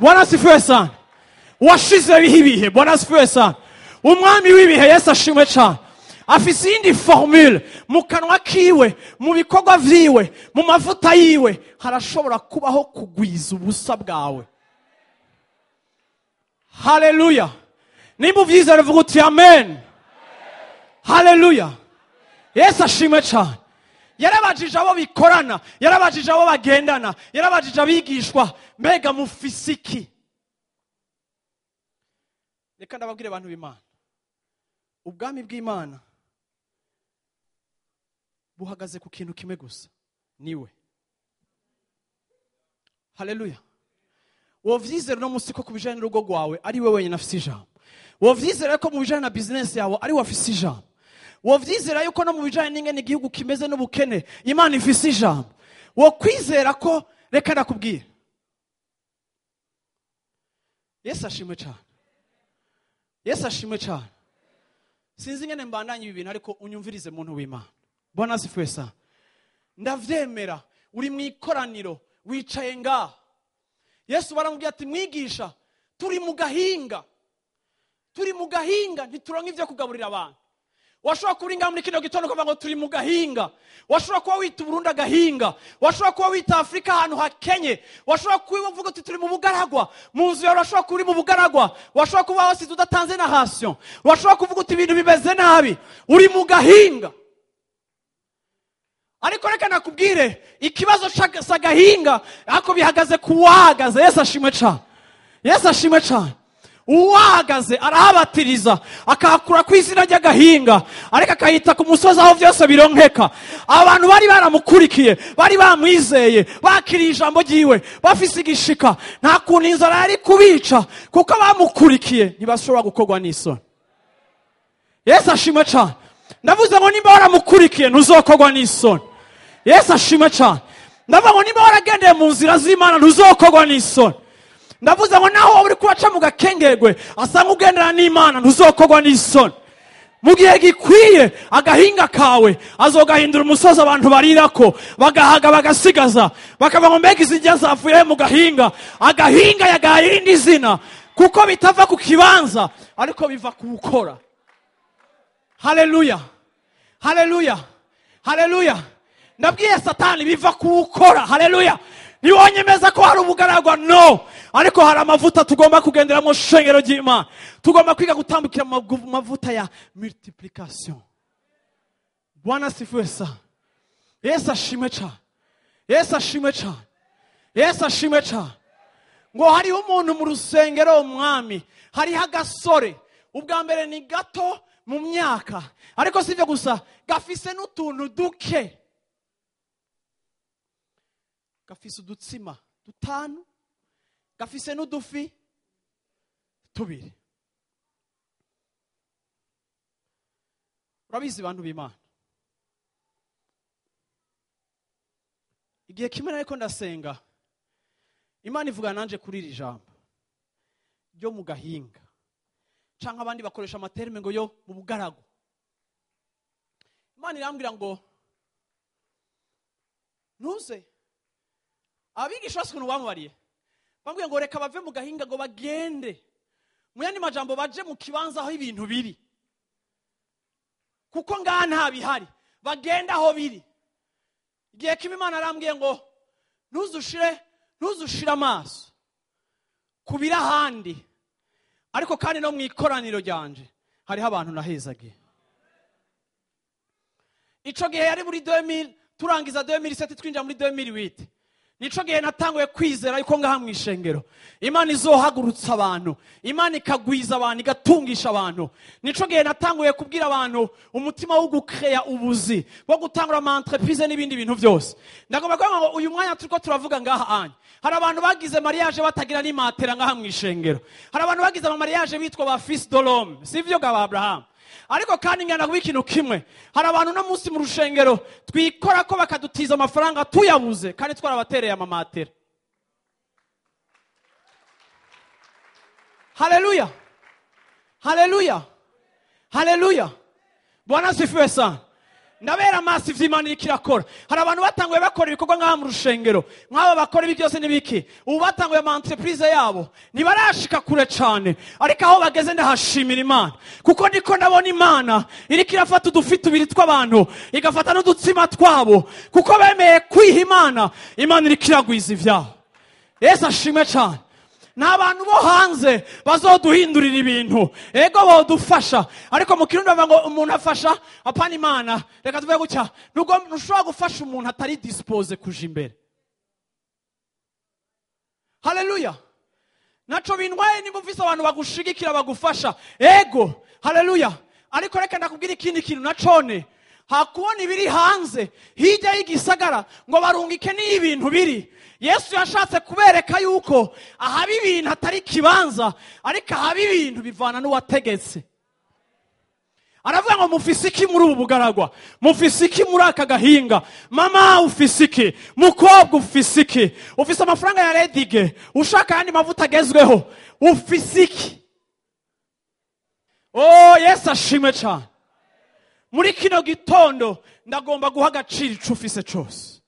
Bwana asifiwe sana. Washizeho ibihe. Bwana asifiwe sana. Umwami w'ibihe, Yesu ashimwe cyane, afise iyindi formule mu kanwa kiwe, mu bikorwa vyiwe, mu mavuta yiwe. Harashobora kubaho kugwiza ubusa bwawe. Haleluya! Nimba uvyizera, uvuga uti amen. Haleluya! Yesu ashimwe cyane. Yarabajije abo bikorana, yarabajije abo bagendana, yarabajije abigishwa: mbega mufise iki? Reka ndababwire, abantu b'Imana, ubwami bw'Imana buhagaze ku kintu kimwe gusa, niwe. Haleluya! Wovyizera uno munsi ko ku bijanye n'urugo rwawe ari we wenyine afise ijambo? Wovyizera ko mu bijanye na business yawe ari we afise ijambo? Wovyizera yuko no mu bijanye n'ingene igihugu kimeze n'ubukene Imana ifise ijambo? Wokwizera ko? Reka ndakubwira, Yesu ashimwe cyane, Yesu ashimwe cyane. Sinzi ingene mbandanye ibi bintu, ariko unyumvirize, muntu w'Imana. Bwana asifiwe sana. Ndavyemera, uri mu ikoraniro, wicaye ngaha. Yesu baramubwira ati: mwigisha, turi mu gahinga, turi mu gahinga, ntituronka ibyo kugaburira abantu. Washobora kuba uri ngaha muri kino gitondo ukavuga ngo turi mu gahinga. Washobora kuba wita Uburundi agahinga, washobora kuba wita Afurika ahantu hakenye, washobora kuba uvuga uti turi mu bugaragwa. Mu nzu yawe washobora kuba uri mu bugaragwa, washobora kuba wasize udatanze na ration, washobora kuvuga uti ibintu bimeze nabi, uri mu gahinga. Ariko reka nakubwire, ikibazo si agahinga, ariko bihagaze ku wahagaze. Yesu ashimwe cyane, Yesu ashimwe cyane. Uwahagaze arahabatiriza, akahakura ku izina ry'agahinga, ariko akahita ku musozi aho byose bironkeka. Abantu bari baramukurikiye, bari bamwizeye, bakiriye ijambo ryiwe, bafise igishika. Nta kuntu inzara yari kubica, kuko bamukurikiye ntibashobora gukorwa n'isoni. Yesu ashimwe cyane. Ndavuze ngo nimba waramukurikiye, ntuzokorwa n'isoni. Yesu ashimwe cyane. Ndavuga ngo nimba waragendeye mu nzira z'Imana, ntuzokorwa n'isoni. Ndavuze ngo naho waba uri kubaca mu gakengerwe, asanga ugendera n'Imana, ntuzokorwa n'isoni. Mu gihe gikwiye, agahinga kawe azogahindura umusozi abantu barirako bagahaga bagasigaza, bakavuga ngo mbega izi ndya zavuye mu gahinga? Agahinga yagahaye irindi zina, kuko bitava ku kibanza, ariko biva ku gukora. Haleluya, haleluya, haleluya! Ndabwiye Satani, biva ku gukora. Haleluya! Ntiwonyemeza ko hari ubugaragwa, no, ariko hari amavuta tugomba kugendera mu shengero ry'Imana. Tugomba kwiga gutambukira mu mavuta ya multiplication. Bwana asifiwe sana. Yesu ashimwe cyane, Yesu ashimwe cyane, Yesu ashimwe cyane. Ngo hariho umuntu mu rusengero, umwami, hariho agasore. Ubwa mbere ni gato mu myaka, ariko si ibyo gusa, gafise n'utuntu duke, gafise udutsima dutanu, gafise n'udufi tubiri. Urabizi, bantu b'Imana, igihe kimwe nariko ndasenga, Imana ivuga nanje kuri iri jambo ryo mu gahinga, canke abandi bakoresha ama termes ngo yo mu bugaragu. Imana irambwira ngo ntuze abigisha bose ukuntu bamubariye, bambwiye ngo reka bave mu gahinga, ngo bagende, mu yandi majambo baje mu kibanza aho ibintu biri. Kuko ngaha nta bihari, bagenda aho biri. Igihe kimwe Imana arambwiye ngo ntuzushire amaso ku biri ahandi, ariko kandi no mu ikoraniro ryanje hariho abantu nahezagiye. Ico gihe yari muri 2000, turangiza 2007 twinjira muri 2008. Nico gihe natanguye kwizera yuko ngaha mu ishengero Imana izohagurutsa abantu, Imana ikagwiza abantu, igatungisha abantu. Nico gihe natanguye kubwira abantu umutima wo gukreya ubuzi, wo gutangura ama entreprise n'ibindi bintu byose. Ndagomba kuvuga ngo uyu mwanya turiko turavuga ngaha anya, hari abantu bagize mariage batagira n'imatera ngaha mu ishengero. Hari abantu bagize ama mariage bitwa ba fils de l'homme, sivyo ga Abraham? Ariko kandi ngana kuba ikintu kimwe, hari abantu no munsi mu rushengero twikora ko bakadutiza amafaranga tuyabuze kandi twarabatereye amamatera. Haleluya, haleluya, haleluya. Bwana asifiwe sana. Ndabera amaso ivyo Imana iriko irakora. Hari abantu batanguye bakora ibikorwa ngaha mu rushengero, nk'aba bakora ibi byose n'ibiki, ubu batanguye ama entreprise yabo, ntibarashika kure cane, ariko aho bageze ndahashimira Imana, kuko ndiko ndabona Imana iriko irafata udufi tubiri tw'abantu, igafata n'udutsima twabo, kuko bemeye kwiha Imana. Imana iriko iragwiza ivyabo. Yesu ashimwe cane. Nta bantu bo hanze bazoduhindurira ibintu, ego bodufasha, ariko mu Kirundi bavuga ngo umuntu afasha apana Imana. Reka tuvuge gutya, ntushobora gufasha umuntu atari dispose kuja imbere. Haleluya. Naco bintwaye niba ufise abantu bagushigikira bagufasha, ego haleluya. Ariko reka ndakubwira ikindi kintu nacone, hakubona ibiri hanze hirya y'igisagara ngo barungike n'ibintu biri. Yesu yashatse kubereka yuko ahaba ibintu atari kibanza, ariko ahaba ibintu bivana n'uwategetse. Aravuga ngo mufise iki muri ubu bugaragwa, mufise iki muri aka gahinga, mama ufise iki, mukobwa ufise iki, ufise amafaranga ya redige, ushaka ayandi mavuta agezweho, ufise iki? Oh, Yesu ashimwe cane. Muri kino gitondo ndagomba guha agaciro ico ufise cose.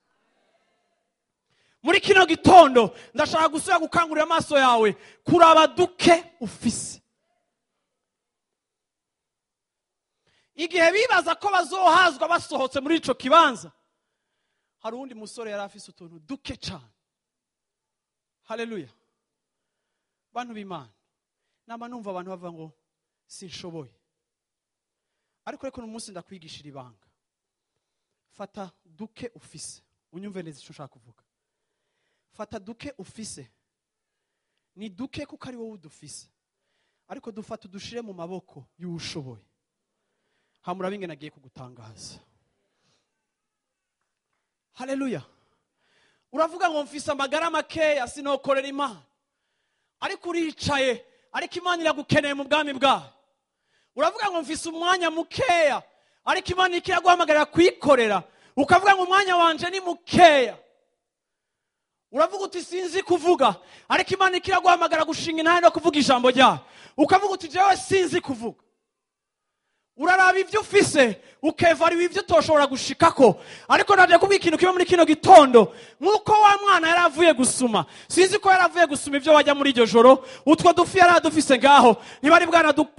Muri kino gitondo ndashaka gusubira gukangurira amaso yawe kuraba duke ufise. Igihe bibaza ko bazohazwa basohotse muri ico kibanza, hari uwundi musore yari afise utuntu duke cane. Haleluya. Bantu b'Imana, nama numva abantu bavuga ngo sinshoboye, ariko reka uno munsi ndakwigishira ibanga. Fata duke ufise, unyumve neza ico nshaka kuvuga. Fata duke ufise, ni duke kuko ari wowe udufise, ariko dufata udushire mu maboko y'uwushoboye. Hamura bingene agiye kugutangaza. Haleluya. Uravuga ngo mfise amagara makeya sinokorera Imana, ariko uricaye, ariko Imana iragukeneye mu bwami bwayo. Uravuga ngo mfise umwanya mukeya, ariko Imana ikiraguhamagarira kuyikorera, ukavuga ngo umwanya wanje ni mukeya. Uravuga uti sinzi kuvuga, ariko Imana ikiraguhamagara gushinga intahe no kuvuga ijambo ryayo, ukavuga uti jewe sinzi kuvuga. Uraraba ivyo ufise, ukevariwa ivyo utoshobora gushikako. Ariko naje kubwira ikintu kimwe muri kino gitondo, nkuko wa mwana yari avuye gusuma, sinzi ko yari avuye gusuma ivyo bajya muri iryo joro, utwo dufi yari adufise ngaho,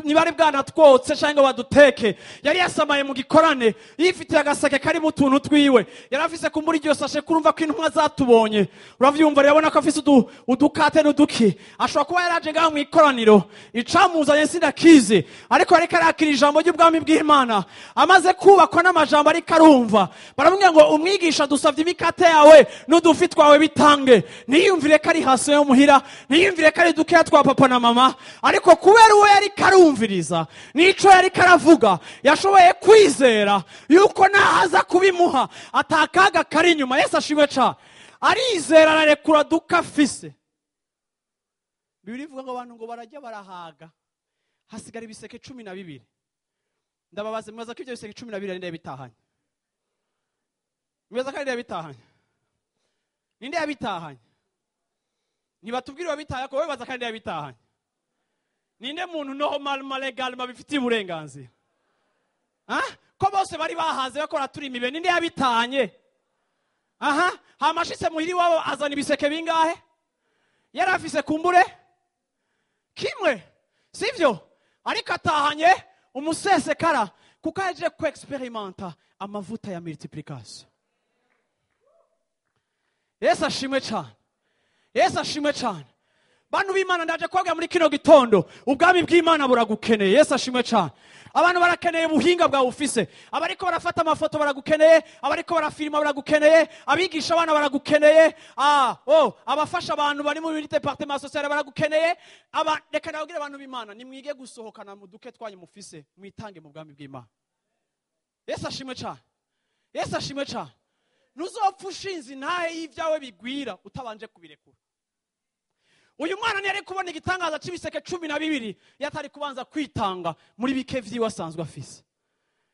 ntibari bwanatwotse canke ngo baduteke, yari yasamaye mu gikorane, yifitiye agaseke karimo utuntu twiwe, yari afise kumbura iryo sashe kurumva ko intumwa zatubonye. Uravyumva, urabona ko afise udukate n'uduki, ashobora kuba yaraje ngaho mu ikoraniro, icamuzanye sindakizi, ariko yariko arakira ijambo ry'ubwami bw'Imana, amaze kubakwa n'amajambo ariko arumva. Baramubwira ngo umwigisha dusavye imikate yawe n'udufi twawe bitange. Ntiyumvire ko ari hasi yo muhira, ntiyumvire ko ari dukeya twa papa na mama, ariko kubera uwo yariko arumviriza n'ico yariko aravuga, yashoboye kwizera yuko nahaza kubimuha atakaga kari inyuma. Yesu ashimwe cane. Arizera ararekura duka afise. Bibiliya ivuga ngo abantu ngo barajya barahaga, hasigara ibiseke 12. Ndababaze, mwaza ko ivyo biseke 12 ninde yabitahanye? Mwaza ko ninde yabitahanye? Ninde yabitahanye? Nibatubwire wabitaye ko wewe baza kandi yabitahanye. Ninde muntu normal legal mabifitiye uburenganzira? Ha? Ko bose bari bahaze bakora turi imibe, ninde yabitahanye? Aha, hamashitse muhiri wabo azana ibiseke bingahe? Yari afise kumbure kimwe, sivyo? Ariko atahanye umusesekara Kuko yaje ku experimenta amavuta ya multiplication. Yesu ashimwe cyane. Yesu ashimwe cyane. Bantu b'Imana, ndaje kubabwira muri kino gitondo, ubwami bw'Imana buragukeneye. Yesu ashimwe cyane. Abantu barakeneye ubuhinga bwawe ufise. Abariko barafata amafoto baragukeneye, abariko barafilima baragukeneye, abigisha abana baragukeneye, abafasha abantu bari muri département social baragukeneye. Aba reka nababwire, abantu b'Imana, nimwige gusohokana mu duke twanyu mufise, mwitange mu bwami bw'Imana. Yesu ashimwe cyane. Yesu ashimwe cyane. Ntuzopfa ushinze intahe y'ibyawe bigwira utabanje kubirekura. Uyu mwana ntiyari kubona igitangaza c'ibiseke 12 yatari kubanza kwitanga muri bike vyiwe asanzwe afise.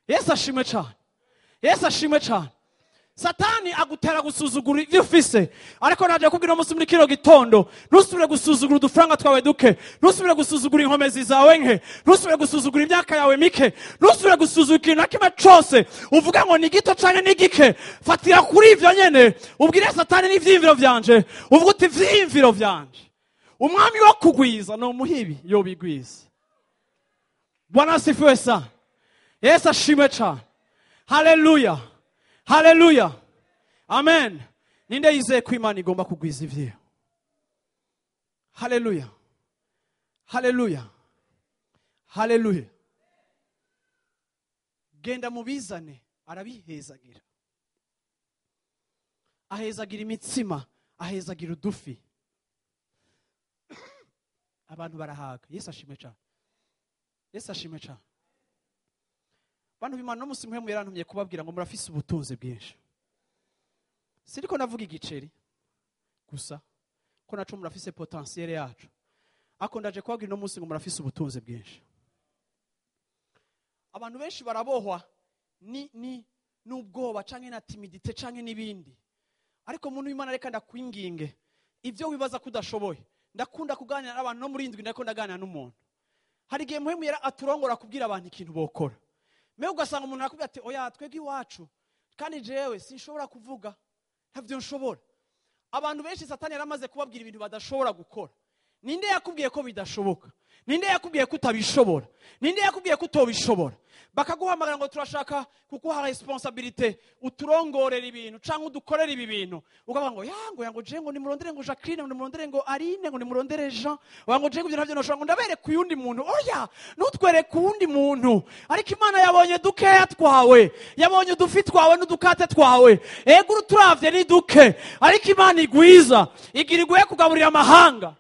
Yesu ashimwe cyane. Yesu ashimwe cyane. Satani agutera gusuzugura ivyo ufise, ariko naje kubwira umunsi muri kino gitondo, ntusubire gusuzugura udufaranga twawe duke, ntusubire gusuzugura inkomezi zawe nke, ntusubire gusuzugura imyaka yawe mike, ntusubire gusuzugura ikintu na kimwe cose uvuga ngo ni gito canke ni gike. Fatira kuri ivyo nyene, ubwire Satani n'ivyiyumviro vyanje, uvuga uti ivyiyumviro vyanje, umwami wo kugwiza no muhibi yobigwiza. Bwana asifiwe sana. Yesu ashimwe cyane. Haleluya. Haleluya. Amen. Ninde yizeye ko Imana igomba kugwiza ivyiwe? Haleluya. Haleluya. Haleluya. Genda mubizane, arabihezagira. Ahezagira imitsima, ahezagira udufi. Abantu barahaga. Yesu ashimwe cyane. Yesu ashimwe cyane. Bantu b'Imana, no musi muhemu yarantumye kubabwira ngo murafise ubutunzi bwinshi. Siriko navuga igiceri gusa, ko naco murafise potentiel yacu. Ako ndaje kubabwira no musi ngo murafise ubutunzi bwinshi. Abantu benshi barabohwa ni n'ubwoba canke na timidité canke n'ibindi. Ariko muntu w'Imana, reka ndakwinginge, ivyo wibaza kudashoboye. Ndakunda kuganira n'abantu no muri indwi, ndako ndaganira n'umuntu. Hari igihe muhemu yera aturongora kubwira abantu ikintu bokora. Mewe ugasanga umuntu arakubwira ati oya, twebwe iwacu kandi jewe sinshobora kuvuga, ntavyo nshobora. Abantu benshi Satani yaramaze kubabwira ibintu badashobora gukora. Ninde yakubwiye ko bidashoboka? Ninde yakubwiye ko utabishobora? Ninde yakubwiye ko utobishobora? Bakaguhamagara ngo turashaka kuguha responsabilité, uturongorera ibintu canke udukorera ibi bintu, ukavuga ngo yango yango je ngo nimurondere ngo Jacqueline, ngo nimurondere ngo Aline, ngo nimurondere Jean, ngo je ngo ibyo navyo noshobora, ngo ndabereka uyundi muntu. Oya, ntutwereke uwundi muntu, ariko Imana yabonye dukeya twawe, yabonye udufi twawe n'udukate twawe. Ego, uturavye ni duke, ariko Imana igwiza igira iguhe kugaburira amahanga.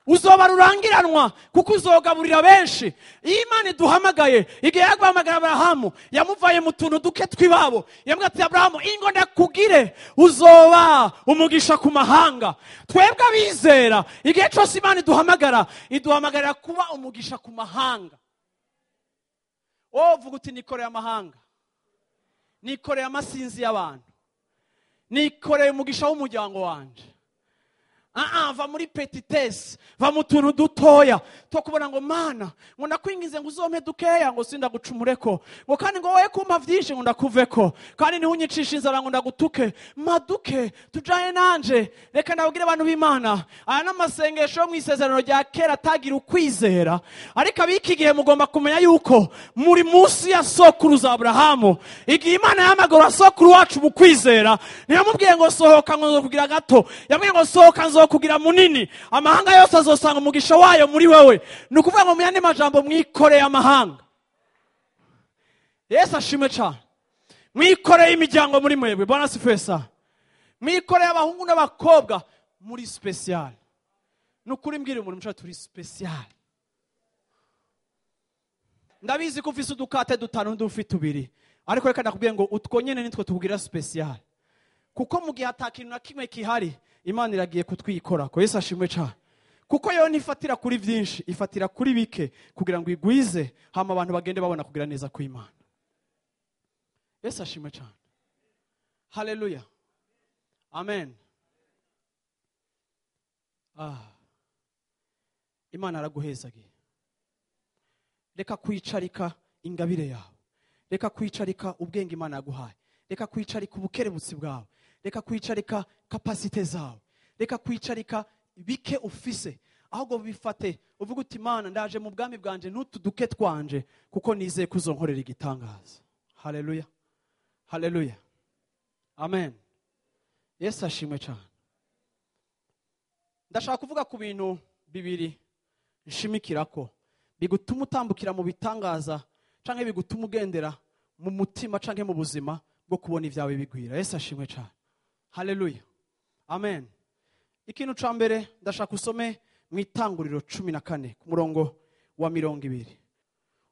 Uzoba rurangiranwa kuko uzogaburira benshi. Iyo Imana iduhamagaye, igihe yaguhamagara Aburahamu, yamuvaye mu tuntu duke tw'iwabo, yamubwira ati Aburahamu, ingo ndakugire uzoba umugisha ku mahanga. Twebwe abizera, igihe cyose Imana iduhamagara, iduhamagarira kuba umugisha ku mahanga. Wowe uvuga uti nikoreye amahanga, nikoreye amasinzi y'abantu, nikoreye umugisha w'umuryango wanje. Va muri petitesse, va mu tuntu dutoya two kubona ngo Mana, ngo ndakwingize ngo uzompe dukeya, ngo sindagucumureko, ngo kandi ngo wowe kumpa vyinshi ngo ndakuveko, kandi niho unyicisha inzara ngo ndagutuke, maduke tujaye nanje. Reka ndabwire abantu b'Imana, aya n'amasengesho yo mu isezerano rya kera atagira ukwizera, ariko abiki gihe mugomba kumenya yuko muri munsi ya sokuruza Aburahamu. Igihe Imana yahamagara sokuru wacu mu kwizera, ntiyamubwiye ngo sohoka ngo nzokugira gato, yamubwiye ngo sohoka nzokugira munini, amahanga yose azosanga umugisha wayo muri wewe. Ni ukuvuga ngo mu yandi majambo, mwikoreye amahanga. Yesu ashimwe cyane. Mwikoreye imiryango muri mwebwe. Bwana asifiwe sana. Mwikoreye abahungu n'abakobwa muri special. Ni ukuri, mbwira umuntu mushaka, turi special. Ndabizi ko ufise udukate dutanu n'undi tubiri, ariko reka ndakubwiye ngo utwo nyene nitwo tukugira special, kuko mu gihe ata kintu na kimwe kihari, Imana iragiye kutwikorako. Yesu ashimwe cyane, kuko yo ntifatira kuri byinshi, ifatira kuri bike kugira ngo igwize, hama abantu bagende babona kugira neza kw'Imana. Yesu ashimwe cyane. Haleluya. Amen. Imana araguhezagiye. Reka kwicarika ingabire yawe, reka kwicarika ubwenge Imana yaguhaye, reka kwicarika ubukerebutsi bwawe, reka kwicarika capacité zawe, reka kwicarika bike ufise. Ahubwo bifate uvuge uti Imana, ndaje mu bwami bwanje n'utu duke twanje, kuko nizeye ko uzonkorera igitangaza. Haleluya, haleluya, amen. Yesu ashimwe cyane. Ndashaka kuvuga ku bintu bibiri nshimikira ko bigutuma utambukira mu bitangaza, canke bigutuma ugendera mu mutima canke mu buzima bwo kubona ibyawe bigwira. Yesu ashimwe cyane. Haleluya, amen. Ikintu ca mbere, ndashaka usome mu Itanguriro 14 ku murongo wa 20.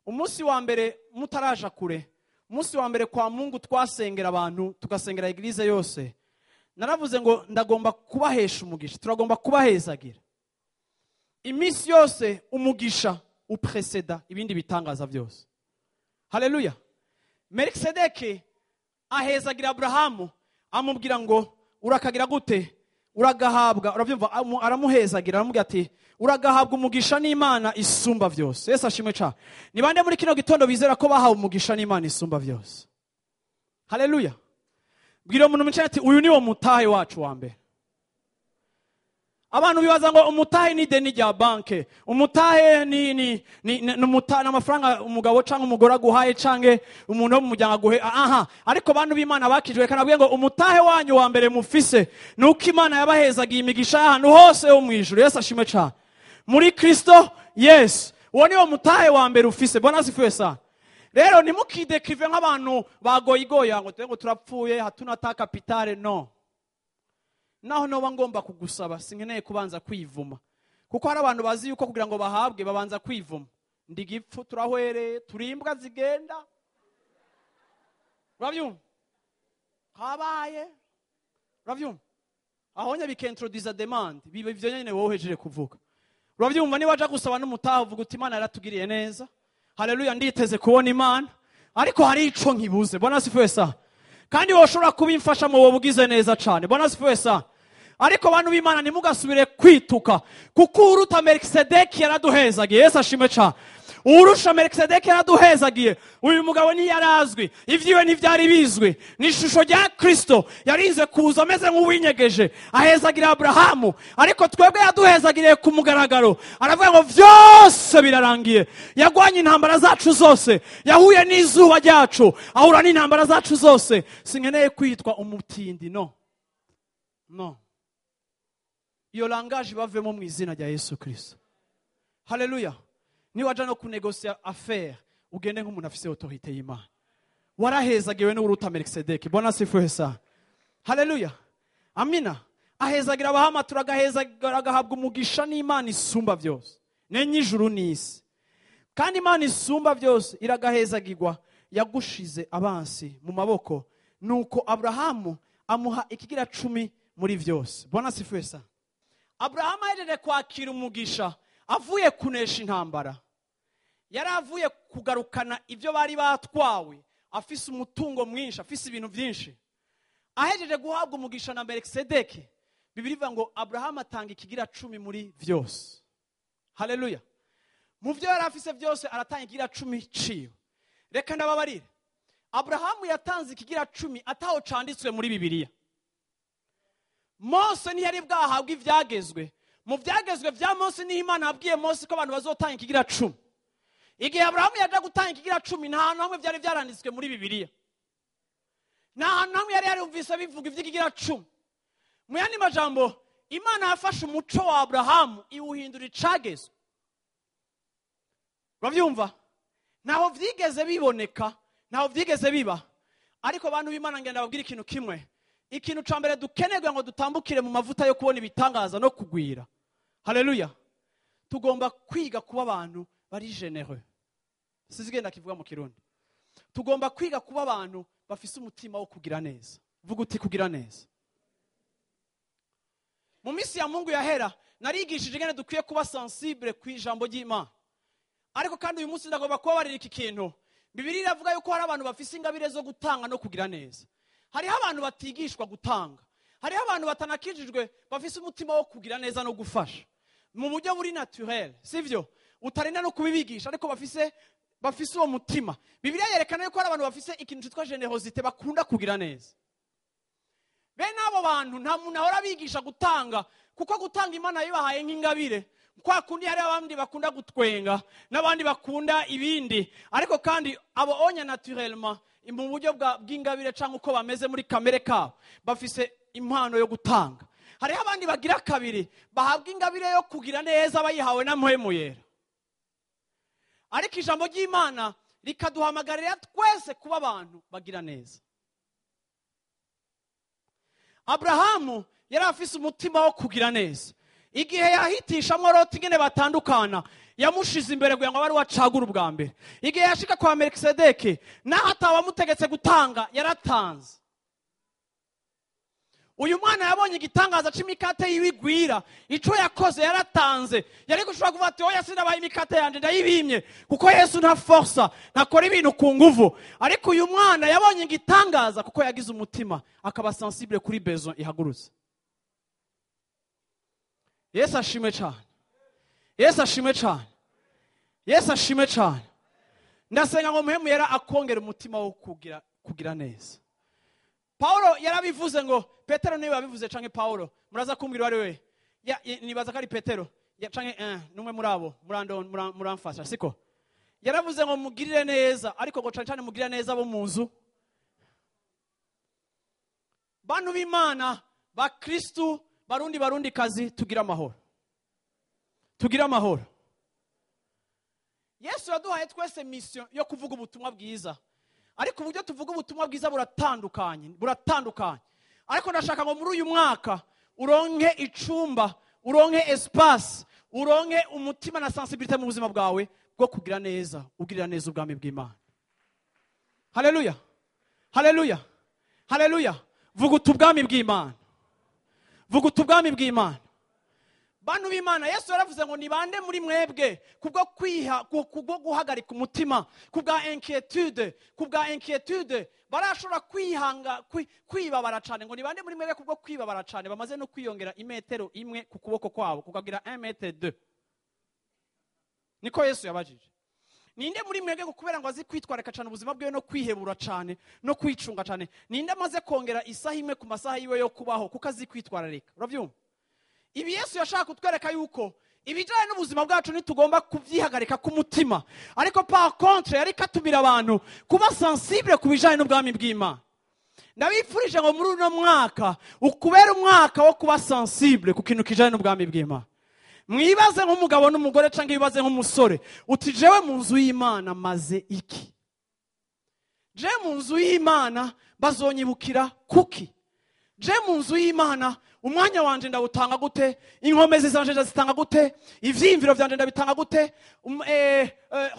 Umunsi wa mbere, mutaraja kure, umunsi wa mbere kwa Mungu twasengera abantu, tugasengera église yose, naravuze ngo ndagomba kubahesha umugisha, turagomba kubahezagira. Iminsi yose umugisha uprécéda ibindi bitangaza byose. Haleluya. Melikisedeki ahezagira Aburahamu, amubwira ngo urakagira gute? Uragahabwa. Urabyumva? Aramuhezagira, aramubwira ati uragahabwa umugisha n'Imana isumba byose. Yesu ashimwe cyane. Ni bande muri kino gitondo bizera ko bahawe umugisha n'Imana isumba byose? Haleluya. Bwira umuntu mwicaye ati uyu ni wo mutahe wacu wa mbere. Abantu bibaza ngo umutahe ni ideni rya banke, umutahe ni amafaranga umugabo cyangwa umugore aguhaye, cyangwa umuntu wo mu muryango aguhe. Aha, ariko bantu b'Imana bakijwe, kanabwiye ngo umutahe wanyu wa mbere mufise ni uko Imana yabahezagiye imigisha y'ahantu hose ho mu ijuru. Yesu ashimwe cyane. Muri Kristo Yesu, uwo ni wo mutahe wa mbere ufise. Bwana asifiwe sana. Rero ntimukidécrive nk'abantu bagoyigoya ngo tube ngo turapfuye, hatuna ta capital. No, naho noba ngomba kugusaba, sinkeneye kubanza kwivuma, kuko hari abantu bazi yuko kugira ngo bahabwe babanza kwivuma. Ndi gipfu, turahwereye, turi imbwa zigenda. Urabyumva? Kabaye. Urabyumva? Aho nye bikintroduisa demande, biba ivyo nyene wowe uhejeje kuvuga. Urabyumva? Niba waja gusaba n'umutaha, uvuga uti Imana yaratugiriye neza, haleluya, nditeze kubona Imana, ariko hari ico nkibuze. Bwana asifiwe sana. Kandi woshobora kubimfasha mu bugize neza cane. Bwana asifiwe sana. Ariko bantu b'Imana, ntimugasubire kwituka, kuko uruta Melikisedeki yaraduhezagiye. Yesu ashimwe cane. Urusha Melikisedeki yaraduhezagiye. Uyu mugabo ntiyarazwi, ivyiwe ntivyari bizwi, ni ishusho rya Kristo. Yarinze kuza ameze nk'uwinyegeje, ahezagira Aburahamu, ariko twebwe yaduhezagiriye ku mugaragaro. Aravuga ngo vyose birarangiye. Yagwanye intambara zacu zose, yahuye n'izuba ryacu, ahura n'intambara zacu zose. Sinkeneye kwitwa umutindi. No, no, iyo langage bavemo mu izina rya Yesu Kristo. Haleluya. Niwaja no kunégocia affaire, ugende nk'umuntu afise autorité y'Imana. Warahezagiwe n'uruta Melikisedeki. Bwana asifiwe sana. Haleluya, amina. Ahezagira abahama, turagahezagira, agahabwa umugisha n'Imana isumba byose, nenye ijuru n'isi. Kandi Imana isumba byose iragahezagirwa, yagushize abansi mu maboko. Nuko Aburahamu amuha ikigira cumi muri byose. Bwana asifiwe sana. Aburahamu ahejeje kwakira umugisha, avuye kunesha intambara, yari avuye kugarukana ibyo bari batwawe, afise umutungo mwinshi, afise ibintu byinshi. Ahejeje guhabwa umugisha na Melikisedeki, Bibiliya ivuga ngo Aburahamu atanga ikigira cumi muri byose. Haleluya. Mu byo yari afise byose aratanga ikigira cumi ciwe. Reka ndababarire, Aburahamu yatanze ikigira cumi ataho canditswe muri Bibiliya. Mose ntiyari bwahabwa ivyagezwe. Mu byagezwe vya Mose niho Imana yabwiye Mose ko abantu bazotanga ikigira cumi. Igihe Aburahamu yaja gutanga ikigira cumi, nta hantu hamwe byari byaranditswe muri Bibiliya, nta hantu hamwe yari yarumvise bivuga ivy'ikigira cumi. Mu yandi majambo, Imana yafashe umuco wa Aburahamu iwuhindura icagezwe. Urabyumva? Ntaho vyigeze biboneka, ntaho vyigeze biba. Ariko bantu b'Imana, ngenda babwira ikintu kimwe. Ikintu ca mbere dukenerwa ngo dutambukire mu mavuta yo kubona ibitangaza no kugwira, haleluya, tugomba kwiga kuba abantu bari généreux. Sizigenda kivuga mu Kirundi. Tugomba kwiga kuba abantu bafise umutima wo kugira neza. Vuga uti kugira neza. Mu minsi ya Mungu yahera narigishije ingene dukwiye kuba sensible ku ijambo ry'Imana, ariko kandi uyu munsi ndagomba kubabarira iki kintu. Bibiliya iravuga yuko hari abantu bafise ingabire zo gutanga no kugira neza. Hariho abantu batigishwa gutanga, hariho abantu batanakijijwe bafise umutima wo kugira neza no gufasha mu buryo buri naturel, sivyo? Utarinda no kubibigisha, ariko bafise uwo mutima. Bibiliya yerekana yuko hari abantu bafise ikintu cyitwa générosité, bakunda kugira neza. Bene abo bantu nta muntu ahora abigisha gutanga, kuko gutanga Imana yabibahaye nk'ingabire. Kwa kundi hari abandi bakunda gutwenga n'abandi bakunda ibindi, ariko kandi abo onya naturellement mu buryo bw'ingabire cyangwa uko bameze muri kamere kabo bafise impano yo gutanga. Hariho abandi bagira kabiri bahabwa ingabire yo kugira neza bayihawe na Mpwemu Yera. Ariko ijambo ry'Imana rikaduhamagarira twese kuba abantu bagira neza. Abrahamu yari afise umutima wo kugira neza. Igihe yahitishamo Loti ingene batandukana, yamushize imbere kugira ngo abe ari we acagura ubwa mbere. Igihe yashika kwa Melkisedeki, naho atawamutegetse gutanga, yaratanze. Uyu mwana yabonye igitangaza c'imikate y'ibigwira, ico yakoze yaratanze. Yari gushobora kuvuga ati oya sinabaye imikate yanje ndayibimye, kuko Yesu nta forsa, ntakora ibintu ku nguvu. Ariko uyu mwana yabonye igitangaza kuko yagize umutima, akaba sensible kuri besoin ihagurutse. Yesu ashimwe cyane. Yesu ashimwe cyane. Yesu ashimwe cyane. Ndasenga ngo Mpwemu Yera akongera umutima wo kugira neza. Paulo yarabivuze ngo Petero niwe yabivuze canke Paulo, muraza kumbwira ari we. Nibaza ko ari Petero ya canke numwe muri abo muramfasha siko. Yaravuze ngo mugirire neza, ariko ngo cane cane mugirire neza bo mu nzu. Bantu b'Imana ba Kristu barundi barundi kazi, tugira amahoro. Tugira amahoro. Yesu yaduhaye twese mission yo kuvuga ubutumwa bwiza. Ariko uburyo tuvuga ubutumwa bwiza buratandukanye, buratandukanye. Ariko ndashaka ngo muri uyu mwaka uronke icumba, uronke espace, uronke umutima na sensibilité mu buzima bwawe bwo kugira neza, ugirira neza ubwami bw'Imana. Haleluya. Haleluya. Haleluya. Vuga ubwami bw'Imana. Vuga ubwami bw'Imana. Bantu b'Imana, Yesu yaravuze ngo ni bande muri mwebwe kubwo kwiha, kubwo guhagarika umutima, kubwa inquiétude, kubwa inquiétude barashobora kwihanga, kwibabara cyane. Ngo ni bande muri mwebwe kubwo kwibabara cyane bamaze no kwiyongera imetero imwe ku kuboko kwabo kukagira 1m2. Niko Yesu yabajije. Ninde muri mwebwe kubera ngo azi kwitwareka cyane ubuzima bwiwe no kwihebura cyane no kwicunga cyane, ninde amaze kongera isaha imwe ku masaha yiwe yo kubaho kuko azi kwitwararika? Uravyumva? Ibi Yesu yashaka kutwereka yuko ibijanye n'ubuzima bwacu ntitugomba kuvyihagarika ku mutima, ariko par contre yari katumira abantu kuba sensible ku bijanye n'ubwami bw'Imana. Ndabifurije ngo muri uno mwaka ukubera umwaka wo kuba sensible ku kintu kijanye n'ubwami bw'Imana. Mwibaze nk'umugabo n'umugore canke wibaze nk'umusore uti jewe mu nzu y'Imana maze iki? Je mu nzu y'Imana bazonyibukira kuki? Je mu nzu y'Imana umwanya wanje ndawutanga gute? Inkomezi zanje ndazitanga gute? Ivyiyumviro vyanje ndabitanga gute?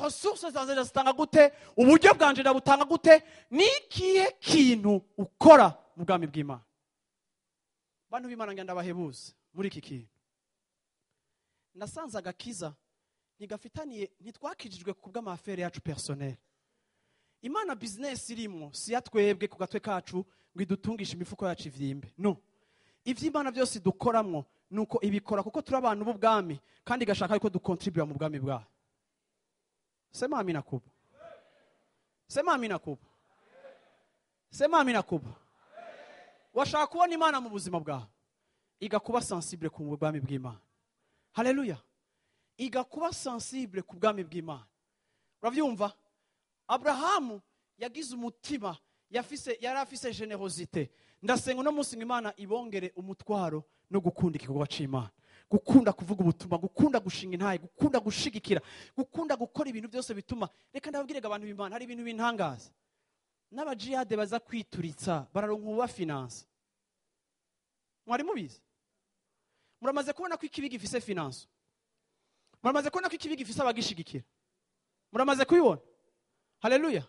Ressources zanje ndazitanga gute? Uburyo bwanje ndabutanga gute? Ni ikihe kintu ukora mu bwami bw'Imana? Bantu b'Imana ngira ndabahebuze muri iki kintu. Nasanze agakiza ntigafitaniye, ntitwakijijwe ku bw'amafere yacu personnel. Imana business irimwo si yatwebwe ku gatwe kacu ngo idutungishe imifuko yacu ivyimbe. No. Ivy'Imana byose dukoramwo nuko ibikora kuko turi abantu b'ubwami kandi igashaka yuko dukontribuya mu bwami bwayo. Sema amina kubwa. Sema amina kubwa. Sema amina kubwa. Washaka kubona Imana mu buzima bwawe, iga kuba sensible ku bwami bw'Imana. Haleluya. Iga kuba sensible ku bwami bw'Imana. Uravyumva? Abrahamu yagize umutima, yari afise generosité. Ndasenga uno munsi ngo Imana ibongere umutwaro no gukunda igikorwa c'Imana, gukunda kuvuga ubutumwa, gukunda gushinga intahe, gukunda gushigikira, gukunda gukora ibintu byose bituma. Reka ndababwire abantu b'Imana, hari ibintu bintangaza. N'abajihade baza kwituritsa bararonka uba finance. Mwari mubizi? Muramaze kubona ko ikibi gifise finance. Muramaze kubona ko ikibi gifise abagishigikira. Muramaze kubibona? Haleluya.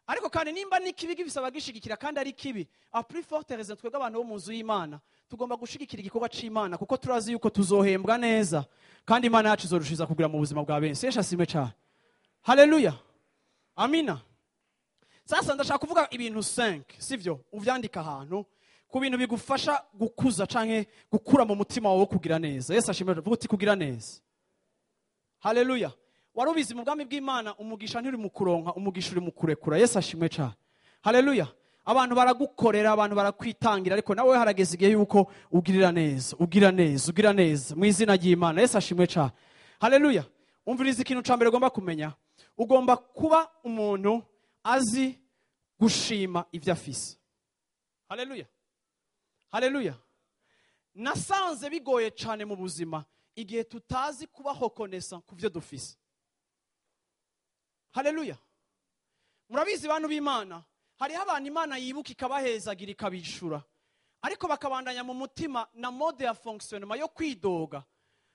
Ariko kandi nimba n'ikibi gifise abagishigikira kandi ari kibi, a plus forte raison twebwe abantu bo mu nzu y'Imana tugomba gushigikira igikorwa c'Imana kuko turazi yuko tuzohembwa neza kandi Imana yacu izorushiza kugira mu buzima bwa benshi. Yesu ashimwe cyane. Haleluya. Amina. Sasa ndashaka kuvuga ibintu 5, sivyo? Uvyandika ahantu ku bintu bigufasha gukuza canke gukura mu mutima wawe kugira neza. Yesu ashimwe, vuga uti kugira neza. Haleluya. Warubizi mu bwami bw'Imana umugisha nturi mu kuronka, umugisha uri mu kurekura. Yesu ashimwe cyane. Haleluya. Abantu baragukorera, abantu barakwitangira, ariko nawe harageze igihe yuko ugirira neza, ugira neza, ugira neza mu izina ry'Imana. Yesu ashimwe cyane. Haleluya. Umviriza ikintu ca mbere ugomba kumenya. Ugomba kuba umuntu azi gushima ivyo afise. Haleluya. Haleluya. Nasanze bigoye cyane mu buzima igihe tutazi kuba reconnaissant ku byo dufise. Haleluya. Murabizi bantu b'Imana, hariho abantu Imana yibuka ikabahezagira ikabishura, ariko bakabandanya mu mutima na mode ya fonctionnement yo kwidoga,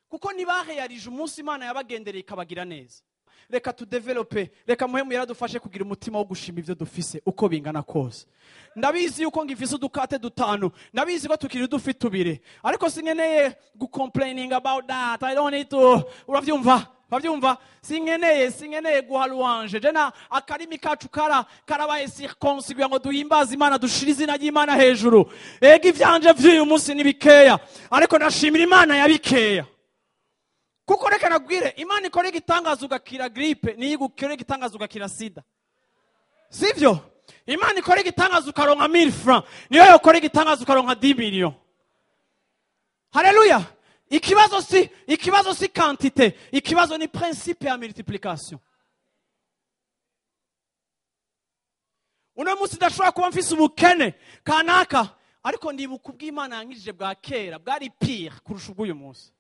kuko ntibaheyarije umunsi Imana yabagendereye ikabagira neza. Reka tudevelope, reka muhemu yaradufashe kugira umutima wo gushima ivyo dufise uko bingana kose. Ndabizi yuko ngifise udukate dutanu, ndabizi ko tukiri udufi tubiri, ariko sinkeneye gucomplaining about that. I don't need to. Uravyumva? Uravyumva? Sinkeneye guha louange. Jena akarimi kacu karabaye circoncis kugira ngo duhimbaze Imana, dushire izina ry'Imana hejuru. Ega ivyanje vy'uyu munsi ni bikeya, ariko ndashimira Imana yabikeya. Kuko reka nagwire, Imana ikora igitangaza ugakira grippe, niyo igukora igitangaza ugakira sida. Sivyo? Imana ikora igitangaza ukaronka 1000 francs, niyo yokora igitangaza ukaronka 10 millions. Haleluya. Ikibazo si quantité, ikibazo ni principe ya multiplication. Uno munsi ndashobora kuba mfise ubukene kanaka, ariko ndibuka ubw'Imana yankijije bwa kera, bwari pire kurusha ubw'uyu munsi.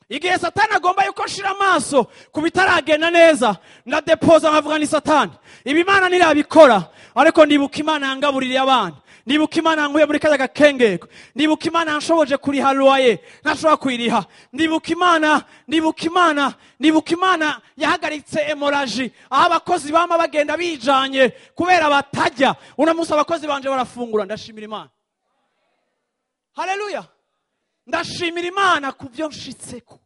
Igihe Satani agomba yuko nshira amaso ku bitaragenda neza, ndadepoza nkavuga ni Satani, ibi Imana ntirabikora, ariko ndibuka Imana yangabuririye abana, ndibuka Imana yankuye muri kajya gakengeko, ndibuka Imana yanshoboje kuriha loyer ntashobora kuyiriha, ndibuka Imana, ndibuka Imana, ndibuka Imana yahagaritse hémorragie aho abakozi bama bagenda bijanye kubera batajya. Uno munsi abakozi banje barafungura, ndashimira Imana. Haleluya. Ndashimira Imana ku byo nshitseko,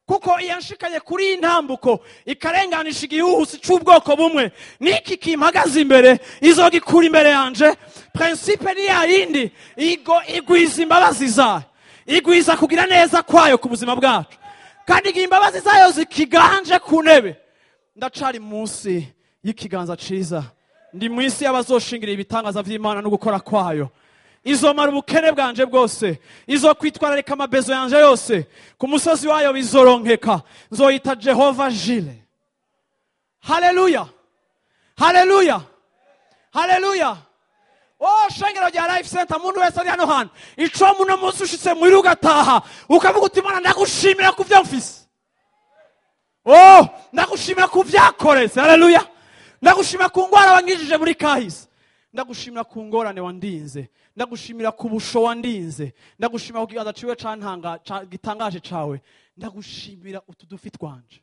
kuko iyanshikaye kuri iyi ntambuko ikarenganisha igihuhusi c'ubwoko bumwe, niki kimpagaze imbere izogikura imbere yanje. Principe ni ya yindi, igwiza imbabazi zayo, igwiza kugira neza kwayo ku buzima bwacu, kandi igihe imbabazi zayo zikiganje ku ntebe, ndacari munsi y'ikiganza ciza, ndi munsi y'abazoshingira ibitangaza vy'Imana no gukora kwayo. Izomara ubukene bwanje bwose, izokwitwararika amabezo yanje yose, ku musozi wayo bizoronkeka, nzoyita Jehova Jire. Haleluya. Haleluya. Haleluya. Oh, shengero rya Life Center, muntu wese ari hano hantu, ico muno munsi ushitse muhira ugataha ukavuga uti Imana ndagushimira ku vyo mfise. Oh, ndagushimira ku vyakoretse. Haleluya. Ndagushimira ku ngwara wangijije muri kahise, ndagushimira ku ngorane wandinze, ndagushimira ku busho wandinze, ndagushimira ku kiganza ciwe cantanga gitangaje cawe, ndagushimira utu dufi twanje.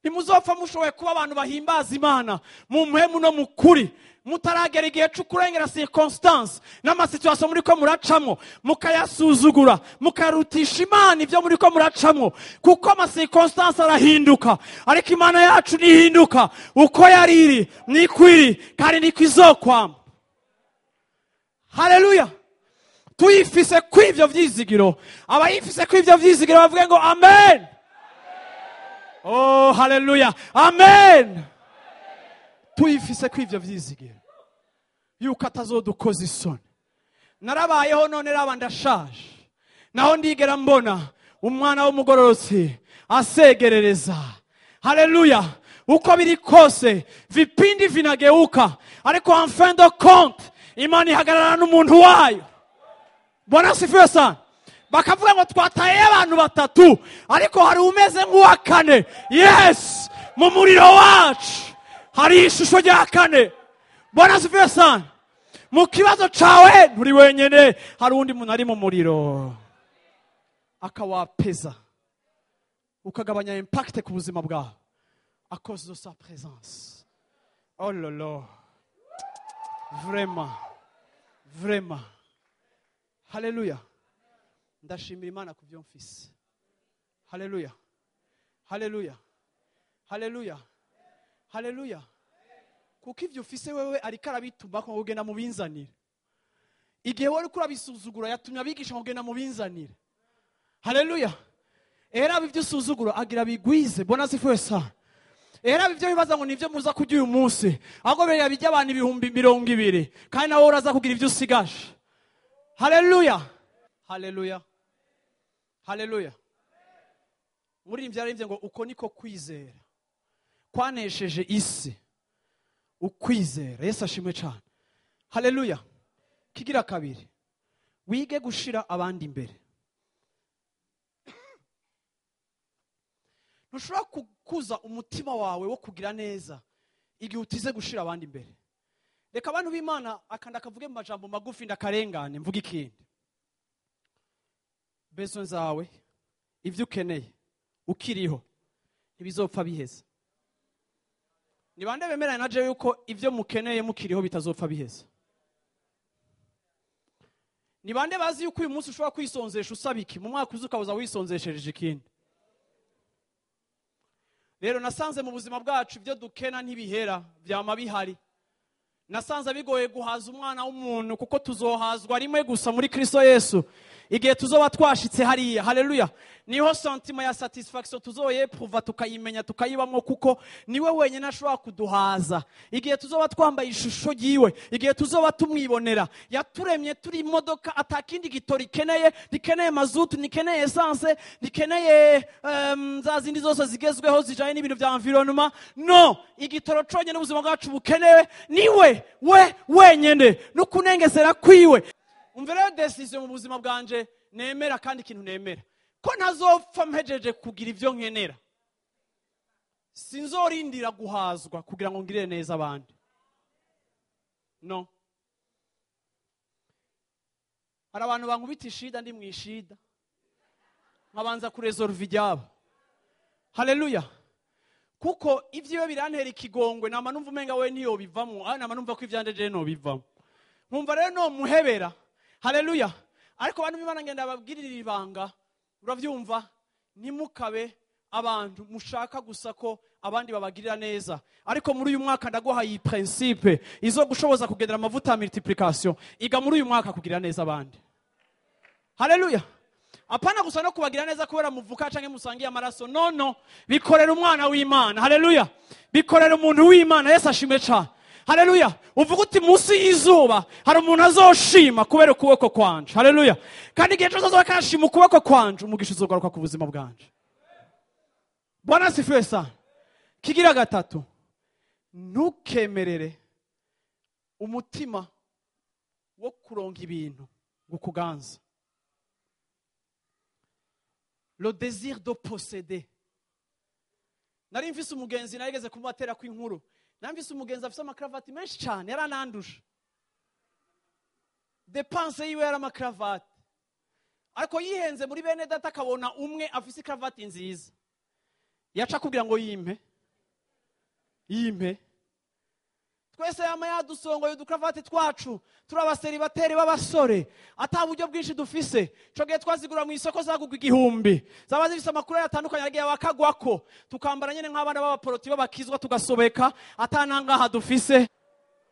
Ntimuzopfa mushoboye kuba abantu bahimbaza Imana mu mpemu no mu kuri, mutaragera igihe cyo kurengera circonstance n'amasituation muri ko muracamwo, mukayasuzugura, mukarutisha Imana ivyo muri ko muracamwo, kuko ama circonstance arahinduka, ariko Imana yacu ntihinduka. Uko yari iri niko iri, kandi niko izokwama. Haleluya. Tuyifise kw'ivyo vyizigiro, abayifise kw'ivyo vyizigiro bavuge ngo amen. Oh, haleluya. Amen. Tuyifise kw'ivyo vyizigiro yuko atazodukoza isoni. Narabayeho none raba ndashaje, naho ndigera mbona umwana w'umugororotsi asegerereza. Haleluya. Uko biri kose vipindi vinageuka, ariko en fin de compte Imana ihagararana n'umuntu wayo. Bwana asifiwe sana. Bakavuga ngo twataye abantu batatu, ariko hari umeze nk'uwa kane. Yes, mu muriro wacu hari ishusho rya kane. Bwana asifiwe sana. Mu kibazo cawe nturi wenyene, hari undi muntu ari mu muriro akawapeza, ukagabanya impact ku buzima bwawe à cause de sa présence. Oh là là, vraiment, vraiment. Haleluya. Ndashimira Imana ku byo mfise. Haleluya. Haleluya. Haleluya. Haleluya. Kuko ivyo ufise wewe ariko arabituma ko ugenda mu binzanire. Igihe wari kurabisuzugura yatumye abigisha ngo ugenda mu binzanire. Haleluya. Era ivyo usuzugura agira bigwize. Bwana asifiwe sana. Era ibyo bibaza ngo nivyo muza kurya uyu munsi, ahubwo biriya bijya abantu 20,000, kandi nawe uraza kugira ibyo usigaje. Haleluya, haleluya, haleluya. Muririmbyi yaririmbye ngo uko niko kwizera kwanesheje isi, ukwizera. Yesu ashimwe cyane. Haleluya. Kigira kabiri, wige gushira abandi imbere. Ntushobora kukuza umutima wawe wo kugira neza igihe utize gushira abandi imbere. Reka abantu b'Imana akanda kavuge mu majambo magufi ndakarengane mvuge ikindi. Besoin zawe, ivyo ukeneye ukiriho ntibizopfa biheze. Ni bande bemeranya na je yuko ivyo mukeneye mukiriho bitazopfa biheze? Ni bande bazi yuko uyu munsi ushobora kwisonzesha usaba iki, mu mwaka uza ukaza wisonzeshereje ikindi? Rero nasanze mu buzima bwacu ibyo dukena ntibihera, byama bihari. Nasanze bigoye guhaza umwana w'umuntu, kuko tuzohazwa rimwe gusa muri Kristo Yesu igihe tuzoba twashitse hariya. Haleluya. Niho sentiment ya satisfaction tuzoyeprouva, tukayimenya, tukayibamwo, kuko niwe wenyine ashobora kuduhaza. Igihe tuzoba twambaye ishusho yiwe, igihe tuzoba tumwibonera, yaturemye turi imodoka atakindi gitori ikeneye, rikeneye mazutu, nikeneye essence, nikeneye za zindi zose zigezweho zijanye n'ibintu vya environnement. No, igitoro conyene ubuzima bwacu bukenewe niwe we wenyene, nukunengesera kwiwe. Umva rero decision mu buzima bwanje nemera, kandi ikintu nemera ko ntazopfa mpejeje kugira ivyo nkenera. Sinzorindira guhazwa kugira ngo ngirire neza abandi. No. Hari abantu bankubita ishida ndi mwishida, nkabanza kuresolve ibyabo. Haleluya. Kuko ivyiwe birantera ikigongwe, nama numva umenga we niyo bivamwo, nama numva ko ivyanje je no bivamwo. Nkumva rero no muhebera. Haleluya. Ariko abantu b'Imana ngenda babwirira ibanga, uravyumva, ntimukabe abantu mushaka gusa ko abandi babagirira neza. Ariko muri uyu mwaka ndaguha iyi principe izo gushoboza kugendera amavuta ya multiplication. Iga muri uyu mwaka kugira neza abandi. Haleluya. Apana gusa no kubagira neza kubera muvuka canke musangiye amaraso. No, no. Bikorera umwana w'Imana. Haleluya. Bikorera umuntu w'Imana. Yesu ashimwe cyane. Haleluya. Uvuga uti munsi y'izuba hari umuntu azoshima kubera ukuboko kwanje. Haleluya. Kandi igihe cyose azakashima ukuboko kwanje, umugisha uzogaruka ku buzima bwanje. Bwana asifiwe sana. Kigira gatatu, ntukemerere umutima wo kuronka ibintu gukuganza. Le désir de posséder. Nari mfise umugenzi narigeze kumubatera kw'inkuru. Nari mfise umugenzi afise amakravati menshi cyane, yarananduje. Dépense yiwe yari amakravati. Ariko yihenze muri bene data akabona umwe afise ikravati nziza. Yaca kugira ngo yimpe. Yimpe. Twese yama yadusongoye udukravati twacu, turabaseribateri b'abasore, ata buryo bwinshi dufise. Ico gihe twazigura mu isoko zagugwa 1000. Zaba zifise amakuru atandukanye yagiye bakagwako, tukambara nyene nk'abana b'abaporoti b'abakizwa tugasobeka, ata nangaha dufise.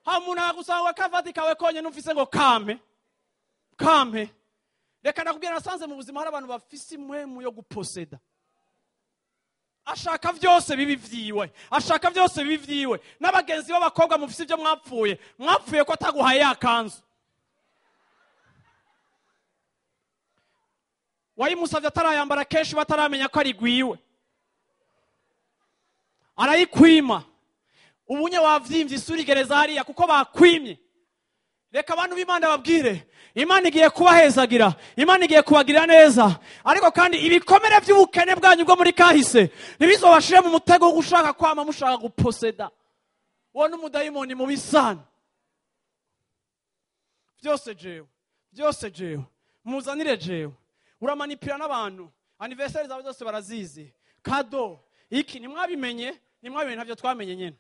Ha umuntu agusanga kravati kawe konye n'ufise ngo kampe. Kampe. Reka nakubwira, nasanze mu buzima hari abantu bafise impwemu yo guposeda. Ashaka vyose bibi vyiwe, ashaka vyose bibi vyiwe. N'abagenzi b'abakobwa mufise ivyo mwapfuye, mwapfuye ko ataguhaye yakanzu. Wayimusavye atarayambara kenshi bataramenya ko ari gwiwe, arayikwima. Ubunye wavyimvye isura igereza hariya kuko bakwimye. Reka abantu b'Imana babwire, Imana igiye kubahezagira, Imana igiye kubagirira neza. Ariko kandi ibikomere by'ubukene bwanyu bwo muri kahise ntibizobashire mu mutego wo gushaka kwama mushaka guposeda. Uwo n'umudayimoni mubi sana. Byose jewe, byose jewe, muzanire jewe. Uramanipira n'abantu, anniversaire zawe zose barazizi. Kado, iki nimwabimenye, nimwabimenye ntavyo twamenye nyene.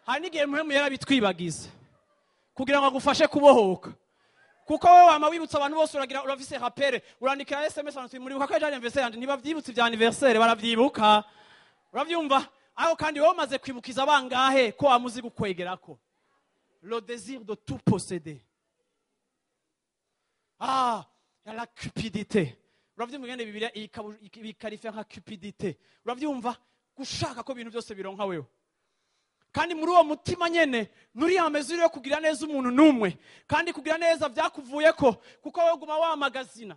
Hari n'igihe muhemu yarabitwibagiza kugira ngo agufashe kubohoka. Kuko wewe wama wibutsa abantu bose, uragira urafise rappel, urandikira SMS abantu muri buka ko ejo anniversaire yanje, ntibavyibutse ibya anniversaire baravyibuka. Uravyumva? Aho kandi wowe umaze kwibukiza bangahe ko wamuzi gukwegerako. Le désir de tout posséder. Ah, la cupidité. Uravyumva ngene Bibiliya ibikarifia nka cupidité. Uravyumva? Gushaka ko ibintu byose bironka wewe. Kandi muri uwo mutima nyene nuri yameze yo kugira neza umuntu numwe. Kandi kugira neza byakuvuyeko kuko wewe guma wamagazina.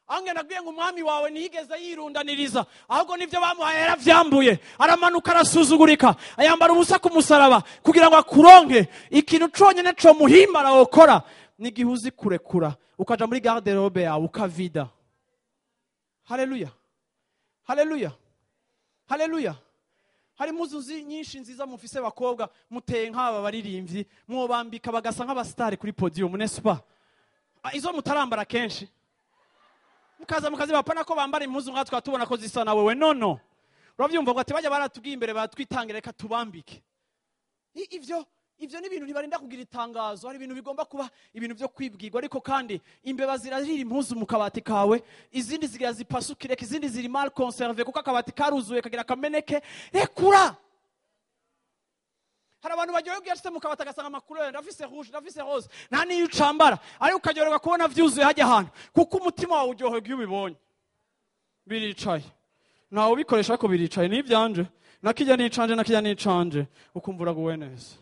Ange nabwiye ngo umwami wawe ntiyigeze yirundaniriza, ahubwo nivyo bamuhaye yaravyambuye, aramanuka arasuzugurika, ayambara ubusa ku musaraba kugira ngo akuronke. Ikintu conyene co muhimbara wokora ni gihe uzi kurekura ukaja muri garde-robe yawe ukavida. Haleluya, haleluya, haleluya. Hari impuzu nyinshi nziza mufise bakobwa, muteye nk'aba baririmbyi, mwobambika bagasa nk'abastari kuri podium, n'est-ce pas? Izo mutarambara kenshi mukaza mukaziba ko bambara impuzu nka twatubona ko zisa na wewe. No no, uravyumva ngo ati bajya baratubwiye imbere batwitangira, reka tubambike. Ivyo ni ibintu ntibarinda kugira itangazo, hari ibintu bigomba kuba ibintu byo kwibwirwa. Ariko kandi imbeba zirarira impuzu mu kabati kawe, izindi zigira zipasukire, izindi ziri mal conservé kuko akabati karuzuye kagira kameneke. Rekura. Hari abantu baryoherwa iyo ashitse mu kabati agasanga amakuru, ndafise rouge, ndafise rose, nta niyo ucambara, ariko ukaryoherwa kubona vyuzuye hajya ahantu, kuko umutima wawe uryoherwa iyo ubibonye. Biricaye, ntawe ubikoresha ariko biricaye, ni ivyanje, nakijya nicanje, nakijya nicanje, ukumva uraguwe neza.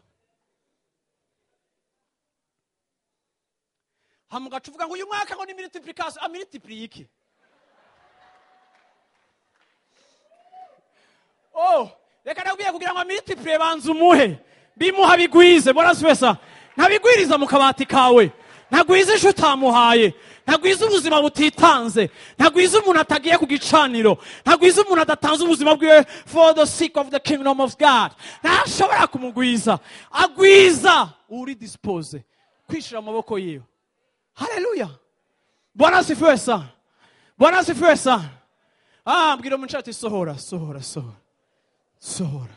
Hama ugaca uvuga ngo uyu mwaka ngo ni multiplication, a multiplie iki? Oh, reka ndabwiye kugira ngo multiplie banza umuhe, bimuha bigwize. Bora swesa, ntabigwiriza mu kabati kawe, ntagwiza isho utamuhaye, ntagwiza ubuzima butitanze, ntagwiza umuntu atagiye ku gicaniro, ntagwiza umuntu adatanze ubuzima bwiwe for the sake of the kingdom of God. Ntashobora kumugwiza, agwiza uri dispose kwishira amaboko yiwe. Haleluya, Bwana asifiwe sana, Bwana asifiwe sana. Mbwira umuntu ati sohora, sohora, sohora, sohora.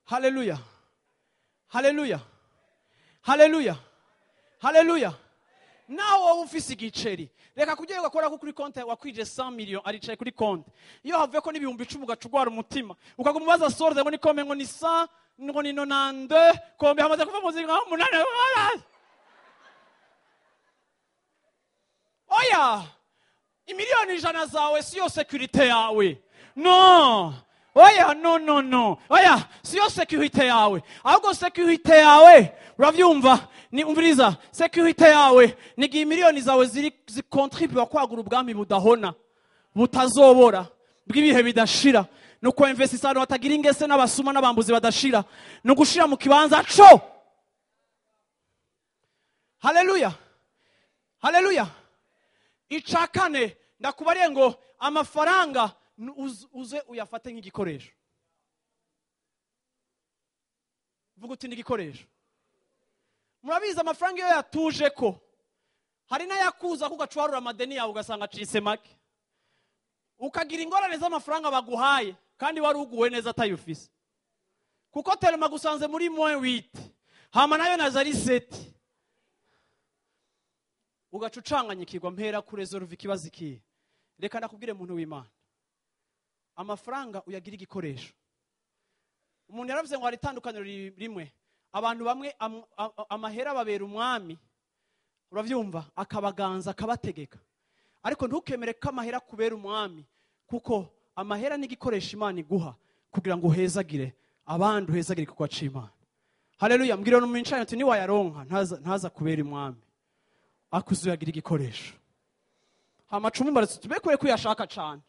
Haleluya, haleluya, haleluya, haleluya. Nawe wowe ufise igiceri, reka kugira ugakora ko kuri konti wakwije 100 million aricaye kuri konti, iyo havuye ko n'ibihumbi 10 ugaca ugwara umutima, ukaguma ubaza solde ngo ni kome, ngo ni 100, ngo ni 92, kombe hamaze kuva mu zinga 8. Oya, imiliyoni 100 zawe siyo security yawe. No, oya, no no no, oya, siyo security yawe. Ahubwo security yawe, uravyumva, ni umviriza, security yawe ni gihe miliyoni zawe ziri zikontribua kwagura ubwami budahona, butazobora, bw'ibihe bidashira. Nuko investisa ahantu hatagira ingese n'abasuma n'abambuzi badashira, ni ugushira mu kibanza co. Haleluya, haleluya. Ica kane ndakubariye ngo amafaranga uze uyafate nk'igikoresho. Vuga uti n'igikoresho. Murabizi amafaranga iyo yatuje ko hari n'ayakuza kugacuharura amadeni yawe ugasanga acitse make, ukagira ingorane z'amafaranga baguhaye kandi wari uguwe neza atayufise, kuko terema gusanze muri moins 8 hama nayo nazari 7, ugaca ucanganyikirwa mpera kuresolve ikibazo ikihe. Reka ndakubwire muntu w'Imana, amafaranga uyagira igikoresho. Umuntu yaravuze ngo hari itandukaniro rimwe, abantu bamwe amahera babera umwami, uravyumva, akabaganza akabategeka. Ariko ntukemere ko amahera kubera umwami, kuko amahera ni igikoresho Imana iguha kugira ngo uhezagire abandi, uhezagire kuko aciye Imana. Haleluya. Mbwira n'umuncaye ati niwayaronka ntaza kubera umwami, akuzuyagira igikoresho. Amacumu mbaratse tubekure kuyashaka cyane.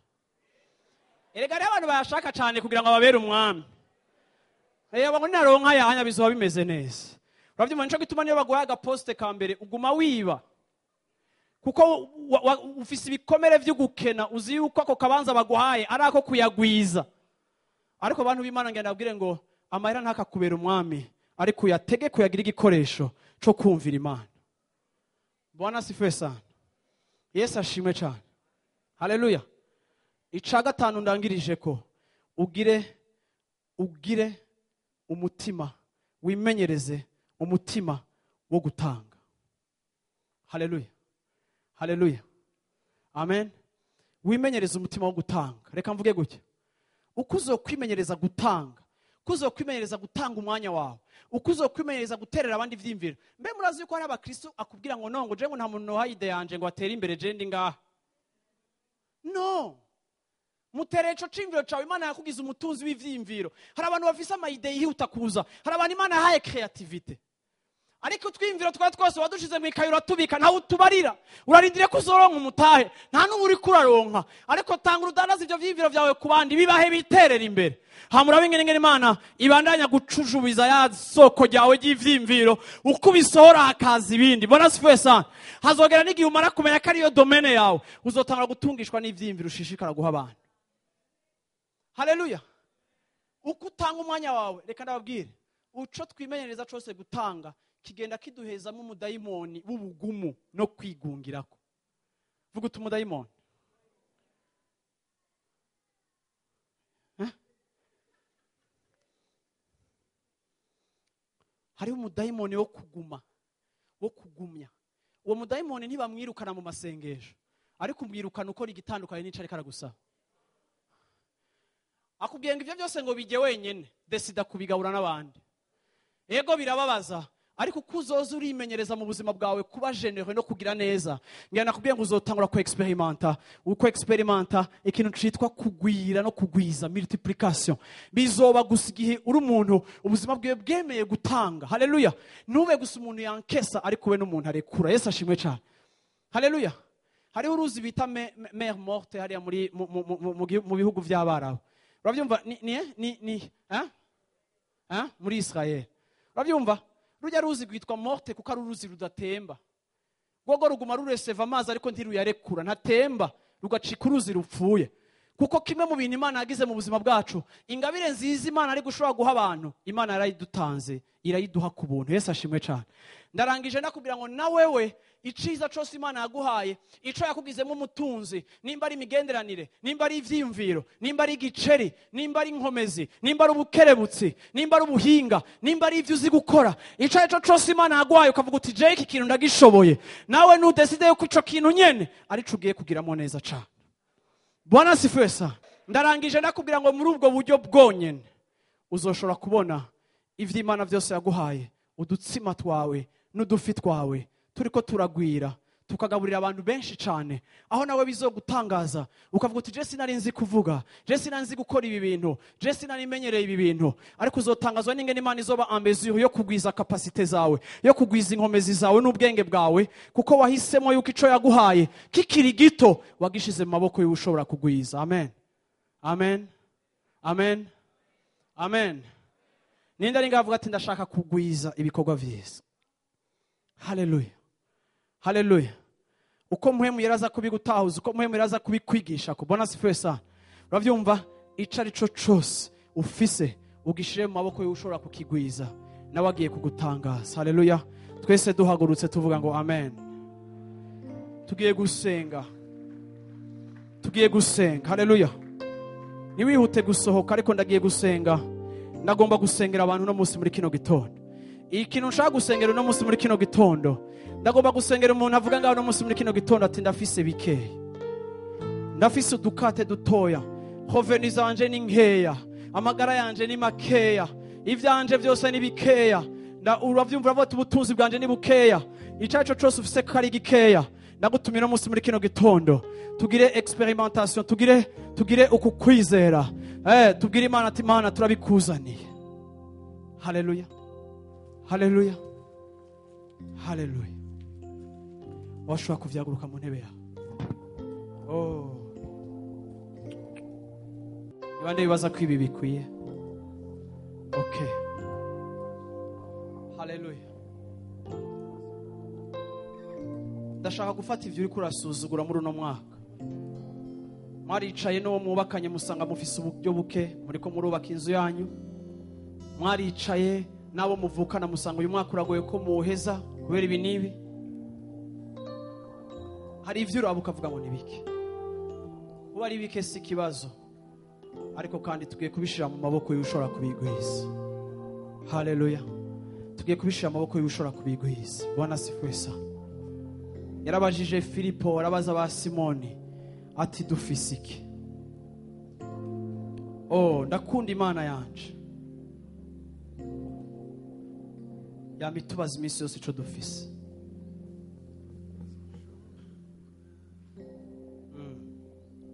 Erega rero abantu bayashaka cyane kugira ngo babere umwami. Abo naronka yahanya bizoba bimeze neza. Uravyumva, nico gituma niyo baguhaye agaposte ka mbere uguma wiba, kuko ufise ibikomere vy'ugukena, uzi yuko ako kabanza baguhaye ari ako kuyagwiza. Ariko abantu b'Imana ngenda ndabwire ngo amahera ntakakubera umwami, ariko uyatege kuyagira igikoresho co kumvira Imana. Bwana asifiwe sana, Yesu ashimwe cyane. Haleluya. Ica gatanu ndangirije ko ugire umutima, wimenyereze umutima wo gutanga. Haleluya, haleluya, amen. Wimenyereze umutima wo gutanga. Reka mvuge gutya, uko uzokwimenyereza gutanga, uko uzokwimenyereza gutanga umwanya wawe, uko uzokwimenyereza guterera abandi ivyiyumviro. Mbe murazi yuko hari abakristo akubwira ngo nongo je ngo nta muntu noha ide yanje ngo atere imbere, je ndi ngaha. No mutereye ico ciyumviro cawe. Imana yakugize umutunzi w'ivyiyumviro. Hari abantu bafise ama idées yihuta kuza, hari abantu Imana yahaye créativité, ariko utwiyumviro twa twose wadushize mu ikayi, uratubika, ntawe utubarira, urarindiriye ko uzoronka umutahe, nta n'ubu uriko uraronka. Ariko tanga urudandaza ivyo vyiyumviro vyawe ku bandi, bibahe biterera imbere, hama urabe ingene ingene Imana ibandanya gucujubiza ya soko ryawe ry'ivyiyumviro. Uko ubisohora hakaza ibindi. Bwana asifiwe sana. Hazogera n'igihe umara kumenya ko ariyo domaine yawe, uzotangura gutungishwa n'ivyiyumviro ushishikara guha abantu. Haleluya. Uko utanga umwanya wawe, reka ndababwire, uco twimenyereza cose gutanga kigenda kiduhezamo umudayimoni w'ubugumu no kwigungirako. Vuga uti umudayimoni. Eh? Hariho umudayimoni wo kuguma, wo kugumya. Uwo mudayimoni ntibamwirukana mu masengesho, ariko umwirukana ukora igitandukanye n'ico ariko aragusaba. Akubwiye ngo ivyo byose ngo bijye wenyene, décida kubigabura n'abandi. Ego birababaza, ariko uko uzoza urimenyereza mu buzima bwawe kuba généreux no kugira neza, ngira nakubwiye ngo uzotangura ku expérimenta, uko expérimenta ikintu citwa kugwira no kugwiza, multiplication. Bizoba gusa igihe uri umuntu ubuzima bwiwe bwemeye gutanga. Haleluya. Ntube gusa umuntu yankesa, ariko ube n'umuntu arekura. Yesu ashimwe cyane. Haleluya. Hariho uruzi bita Mer Morte hariya muri mu bihugu vy'Abarabu. Urabyumva? Ni hein? Hein? Muri Israel. Urabyumva? Rujya ruzi rwitwa Morte kuko ari uruzi rudatemba. Rwogo ruguma rureseva amazi ariko ntiruyarekura, ntatemba, rugacika uruzi rupfuye. Kuko kimwe mu bintu Imana yagize mu buzima bwacu, ingabire nziza Imana ari gushobora guha abantu, Imana yarayidutanze, irayiduha ku buntu. Yesu ashimwe cyane. Ndarangije ndakubwira ngo na wewe iciza cose Imana yaguhaye, ico yakugizemo umutunzi, nimba ari imigenderanire, nimba ari ivyiyumviro, nimba ari igiceri, nimba ari inkomezi, nimba ari ubukerebutsi, nimba ari ubuhinga, nimba ari ivyo uzi gukora, ico arico cose Imana yaguhaye ukavuga uti jewe iki kintu ndagishoboye, nawe nudécide yuko ico kintu nyene arico ugiye kugiramo neza cane. Bwana asifiwe sana. Ndarangije ndakubwira ngo muri ubwo buryo bwonyene uzoshobora kubona ivyo Imana vyose yaguhaye, udutsima twawe n'udufi twawe turiko turagwira, tukagaburira abantu benshi cane, aho nawe bizogutangaza ukavuga uti je sinari nzi kuvuga, je sinari nzi gukora ibi bintu, je sinari menyereye ibi bintu. Ariko uzotangazwa n'ingene Imana izoba en mesure yo kugwiza capacité zawe, yo kugwiza inkomezi zawe n'ubwenge bwawe, kuko wahisemo yuko ico yaguhaye kikiri gito wagishize mu maboko y'ushobora kugwiza. Amen, amen, amen, amen. Ninde ari ngavuga ati ndashaka kugwiza ibikorwa vyiza? Haleluya, haleluya. Uko Mpwemu yaraza kubigutahuza, uko Mpwemu yaraza kubikwigisha ko. Bwana asifiwe sana. Uravyumva? Ico arico cose ufise ugishire mu maboko y'ushobora kukigwiza, nawe agiye kugutangaza. Haleluya. Twese duhagurutse tuvuga ngo amen. Tugiye gusenga, tugiye gusenga. Haleluya. Ntiwihute gusohoka, ariko ndagiye gusenga. Ndagomba gusengera abantu no munsi muri kino gitondo. Ikintu nshaka gusengera uno munsi muri kino gitondo, ndagomba gusengera umuntu avuga ngaho uno munsi muri kino gitondo ati ndafise bikeya, ndafise udukate dutoya, revenus zanje ni nkeya, amagara yanje ni makeya, ivyanje vyose ni bikeya. Uravyumva, uravuga ati ubutunzi bwanje ni bukeya. Ico arico cose ufise ko ari gikeya, ndagutumira uno munsi muri kino gitondo tugire expérimentation, tugire uku kwizera, tubwire Imana ati Imana, turabikuzaniye. Haleluya, haleluya, haleluya. Washobora kuvyaguruka mu ntebe yawe. Oh, ibande bibaza ko ibi bikwiye. Okay, haleluya. Ndashaka gufata ivyo uriko urasuzugura muri uno mwaka. Mwaricaye n'uwo mwubakanye, musanga mufise uburyo buke, muriko murubaka inzu yanyu. Mwaricaye n'abo muvukana, musanga uyu mwaka uragoye ko muwuheza kubera ibi n'ibi. Hari ivyo uraba ukavuga ngo ni bike. Kuba ari bike si ikibazo, ariko kandi tugiye kubishira mu maboko y'ushobora kubigwiza. Haleluya. Tugiye kubishira mu maboko y'ushobora kubigwiza. Bwana asifiwe sana. Yarabajije Filipo, arabaza ba Simoni ati dufise iki? Oh, ndakunda Imana yanje yama itubaza iminsi yose ico dufise.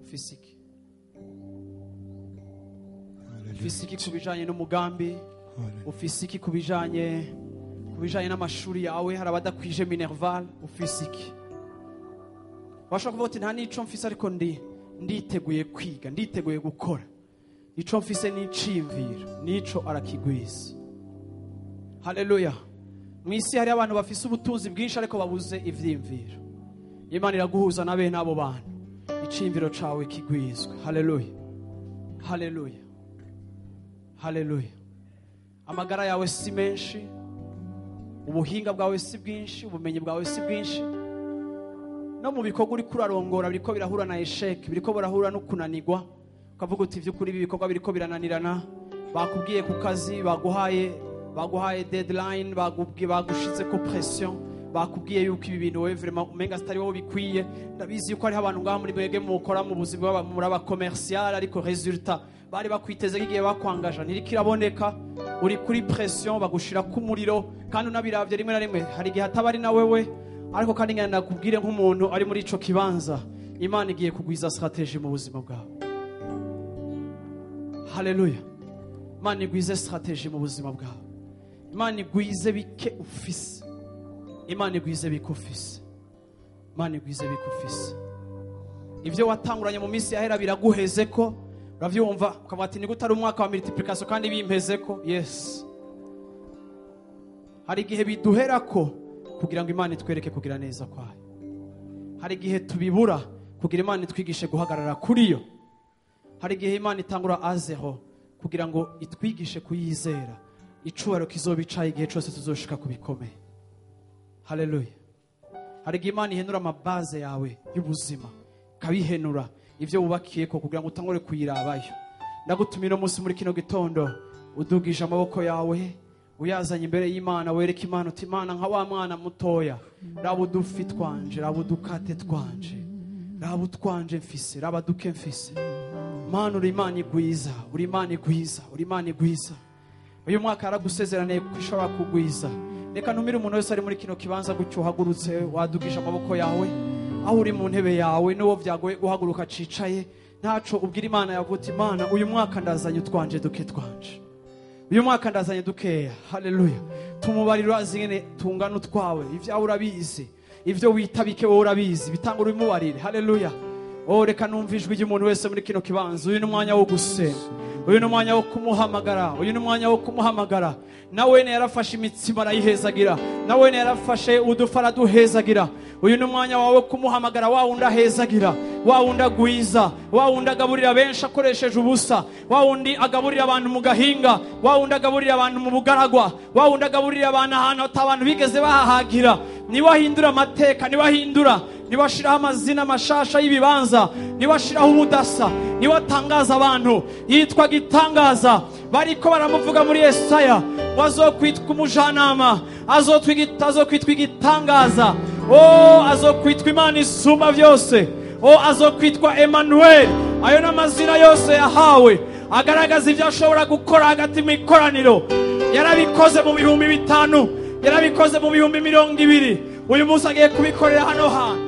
Ufise iki? Ufise iki ku bijanye n'umugambi? Ufise iki ku bijanye n'amashuri yawe? Hari abadakwije minerval. Ufise iki? Washobora kuvuga uti: "Nta n'ico mfise, ariko nditeguye kwiga, nditeguye gukora. Ico mfise n'iciyumviro." Nico arakigwiza. Haleluya! Mu isi hari abantu bafise ubutunzi bwinshi ariko babuze ivyiyumviro. Imana iraguhuza na bene abo bantu, iciyumviro cawe kigwizwe. Haleluya, haleluya, haleluya! Amagara yawe si menshi, ubuhinga bwawe si bwinshi, ubumenyi bwawe si bwinshi. No mu bikorwa uriko urarongora biriko birahura na échec, biriko birahura no kunanirwa, ukavuga uti: "Ivy'ukuri ibi bikorwa biriko birananirana." Bakubwiye ku kazi, baguhaye deadline, bagubwiye, bagushize ko pression, bakubwiye yuko ibi bintu wowe vraiment umenga sitari wowe bikwiye. Ndabizi yuko hariho abantu ngaha muri mwebwe mukora mu buzima muri aba commercial, ariko résultat bari bakwiteze igihe bakwangaja ntiriko iraboneka. Uri kuri pression, bagushira ku muriro, kandi unabiravye rimwe na rimwe hari igihe ataba ari na wewe. Ariko kandi ngenda ndakubwire nk'umuntu ari muri ico kibanza: Imana igiye kugwiza stratégie mu buzima bwawe. Haleluya! Imana igwize stratégie mu buzima bwawe. Imana igwize bike ufise. Imana igwize bike ufise. Imana igwize bike ufise. Ibyo watanguranye mu minsi yahera biraguheze ko uravyumva, ukavuga ati: "Ni gute ari umwaka wa multiplication kandi bimpeze ko?" Yes, hari igihe biduhera ko kugira ngo Imana itwereke kugira neza kwayo. Hari igihe tubibura kugira Imana itwigishe guhagarara kuri yo. Hari igihe Imana itangura à zéro kugira ngo itwigishe kuyizera. Icubahiro kizobicaye igihe cyose tuzoshika ku bikomeye. Haleluya! Hari igihe Imana ihenura ama bases yawe y'ubuzima, ikabihenura ibyo wubakiye ko kugira ngo utangure kuyirabayo. Ndagutumira uno munsi muri kino gitondo, udugije amaboko yawe, uyazanye imbere y'Imana, wereke Imana uti: "Imana, nka wa mwana mutoya, raba udufi twanje, raba udukate twanje, raba utwanje mfise, raba duke mfise. Mana, uri Imana igwiza, uri Imana igwiza, uri Imana igwiza." Uyu mwaka yaragusezeraniye ko ishobora kugwiza. Reka ntumire umuntu wese ari muri kino kibanza gutyo, uhagurutse, wadugisha amaboko yawe, aho uri mu ntebe yawe, n'uwo byagoye guhaguruka acicaye ntaco, ubwira Imana yawe uti: "Imana, uyu mwaka ndazanye utwanje duke twanje, uyu mwaka ndazanye dukeya." Haleluya! Tumubarira, urazi ingene tungana utwawe. Ibyawe urabizi, ibyo wita bike wowe urabizi, bitanga ubimubarire. Haleluya! Oh, reka numva ijwi ry'umuntu wese muri kino kibanza. Uyu ni umwanya wo gusenga, uyu ni umwanya wo kumuhamagara, uyu ni umwanya wo kumuhamagara. Nawe yarafashe imitsima arayihezagira, nawe yarafashe udufa araduhezagira. Uyu ni umwanya wawe wo kumuhamagara, wa wundi ahezagira, wa wundi agwiza, wa wundi agaburira benshi akoresheje ubusa, wa wundi agaburira abantu mu gahinga, wa wundi agaburira abantu mu bugaragwa, wa wundi agaburira abantu ahantu ata abantu bigeze bahahagira. Niwe ahindura amateka, niwe ahindura, niwe ashiraho amazina mashasha y'ibibanza, niwe ashiraho ubudasa, niwe atangaza abantu. Yitwa Gitangaza. Bariko baramuvuga muri Yesaya ngo azokwitwa umujanama, azokwitwa Igitangaza, o azokwitwa Imana Isumba Byose, o azokwitwa Emmanuel. Ayo ni amazina yose yahawe agaragaza ibyo ashobora gukora hagati mu ikoraniro. Yarabikoze mu 5000, yarabikoze mu 20,000. Uyu munsi agiye kubikorera hano hantu.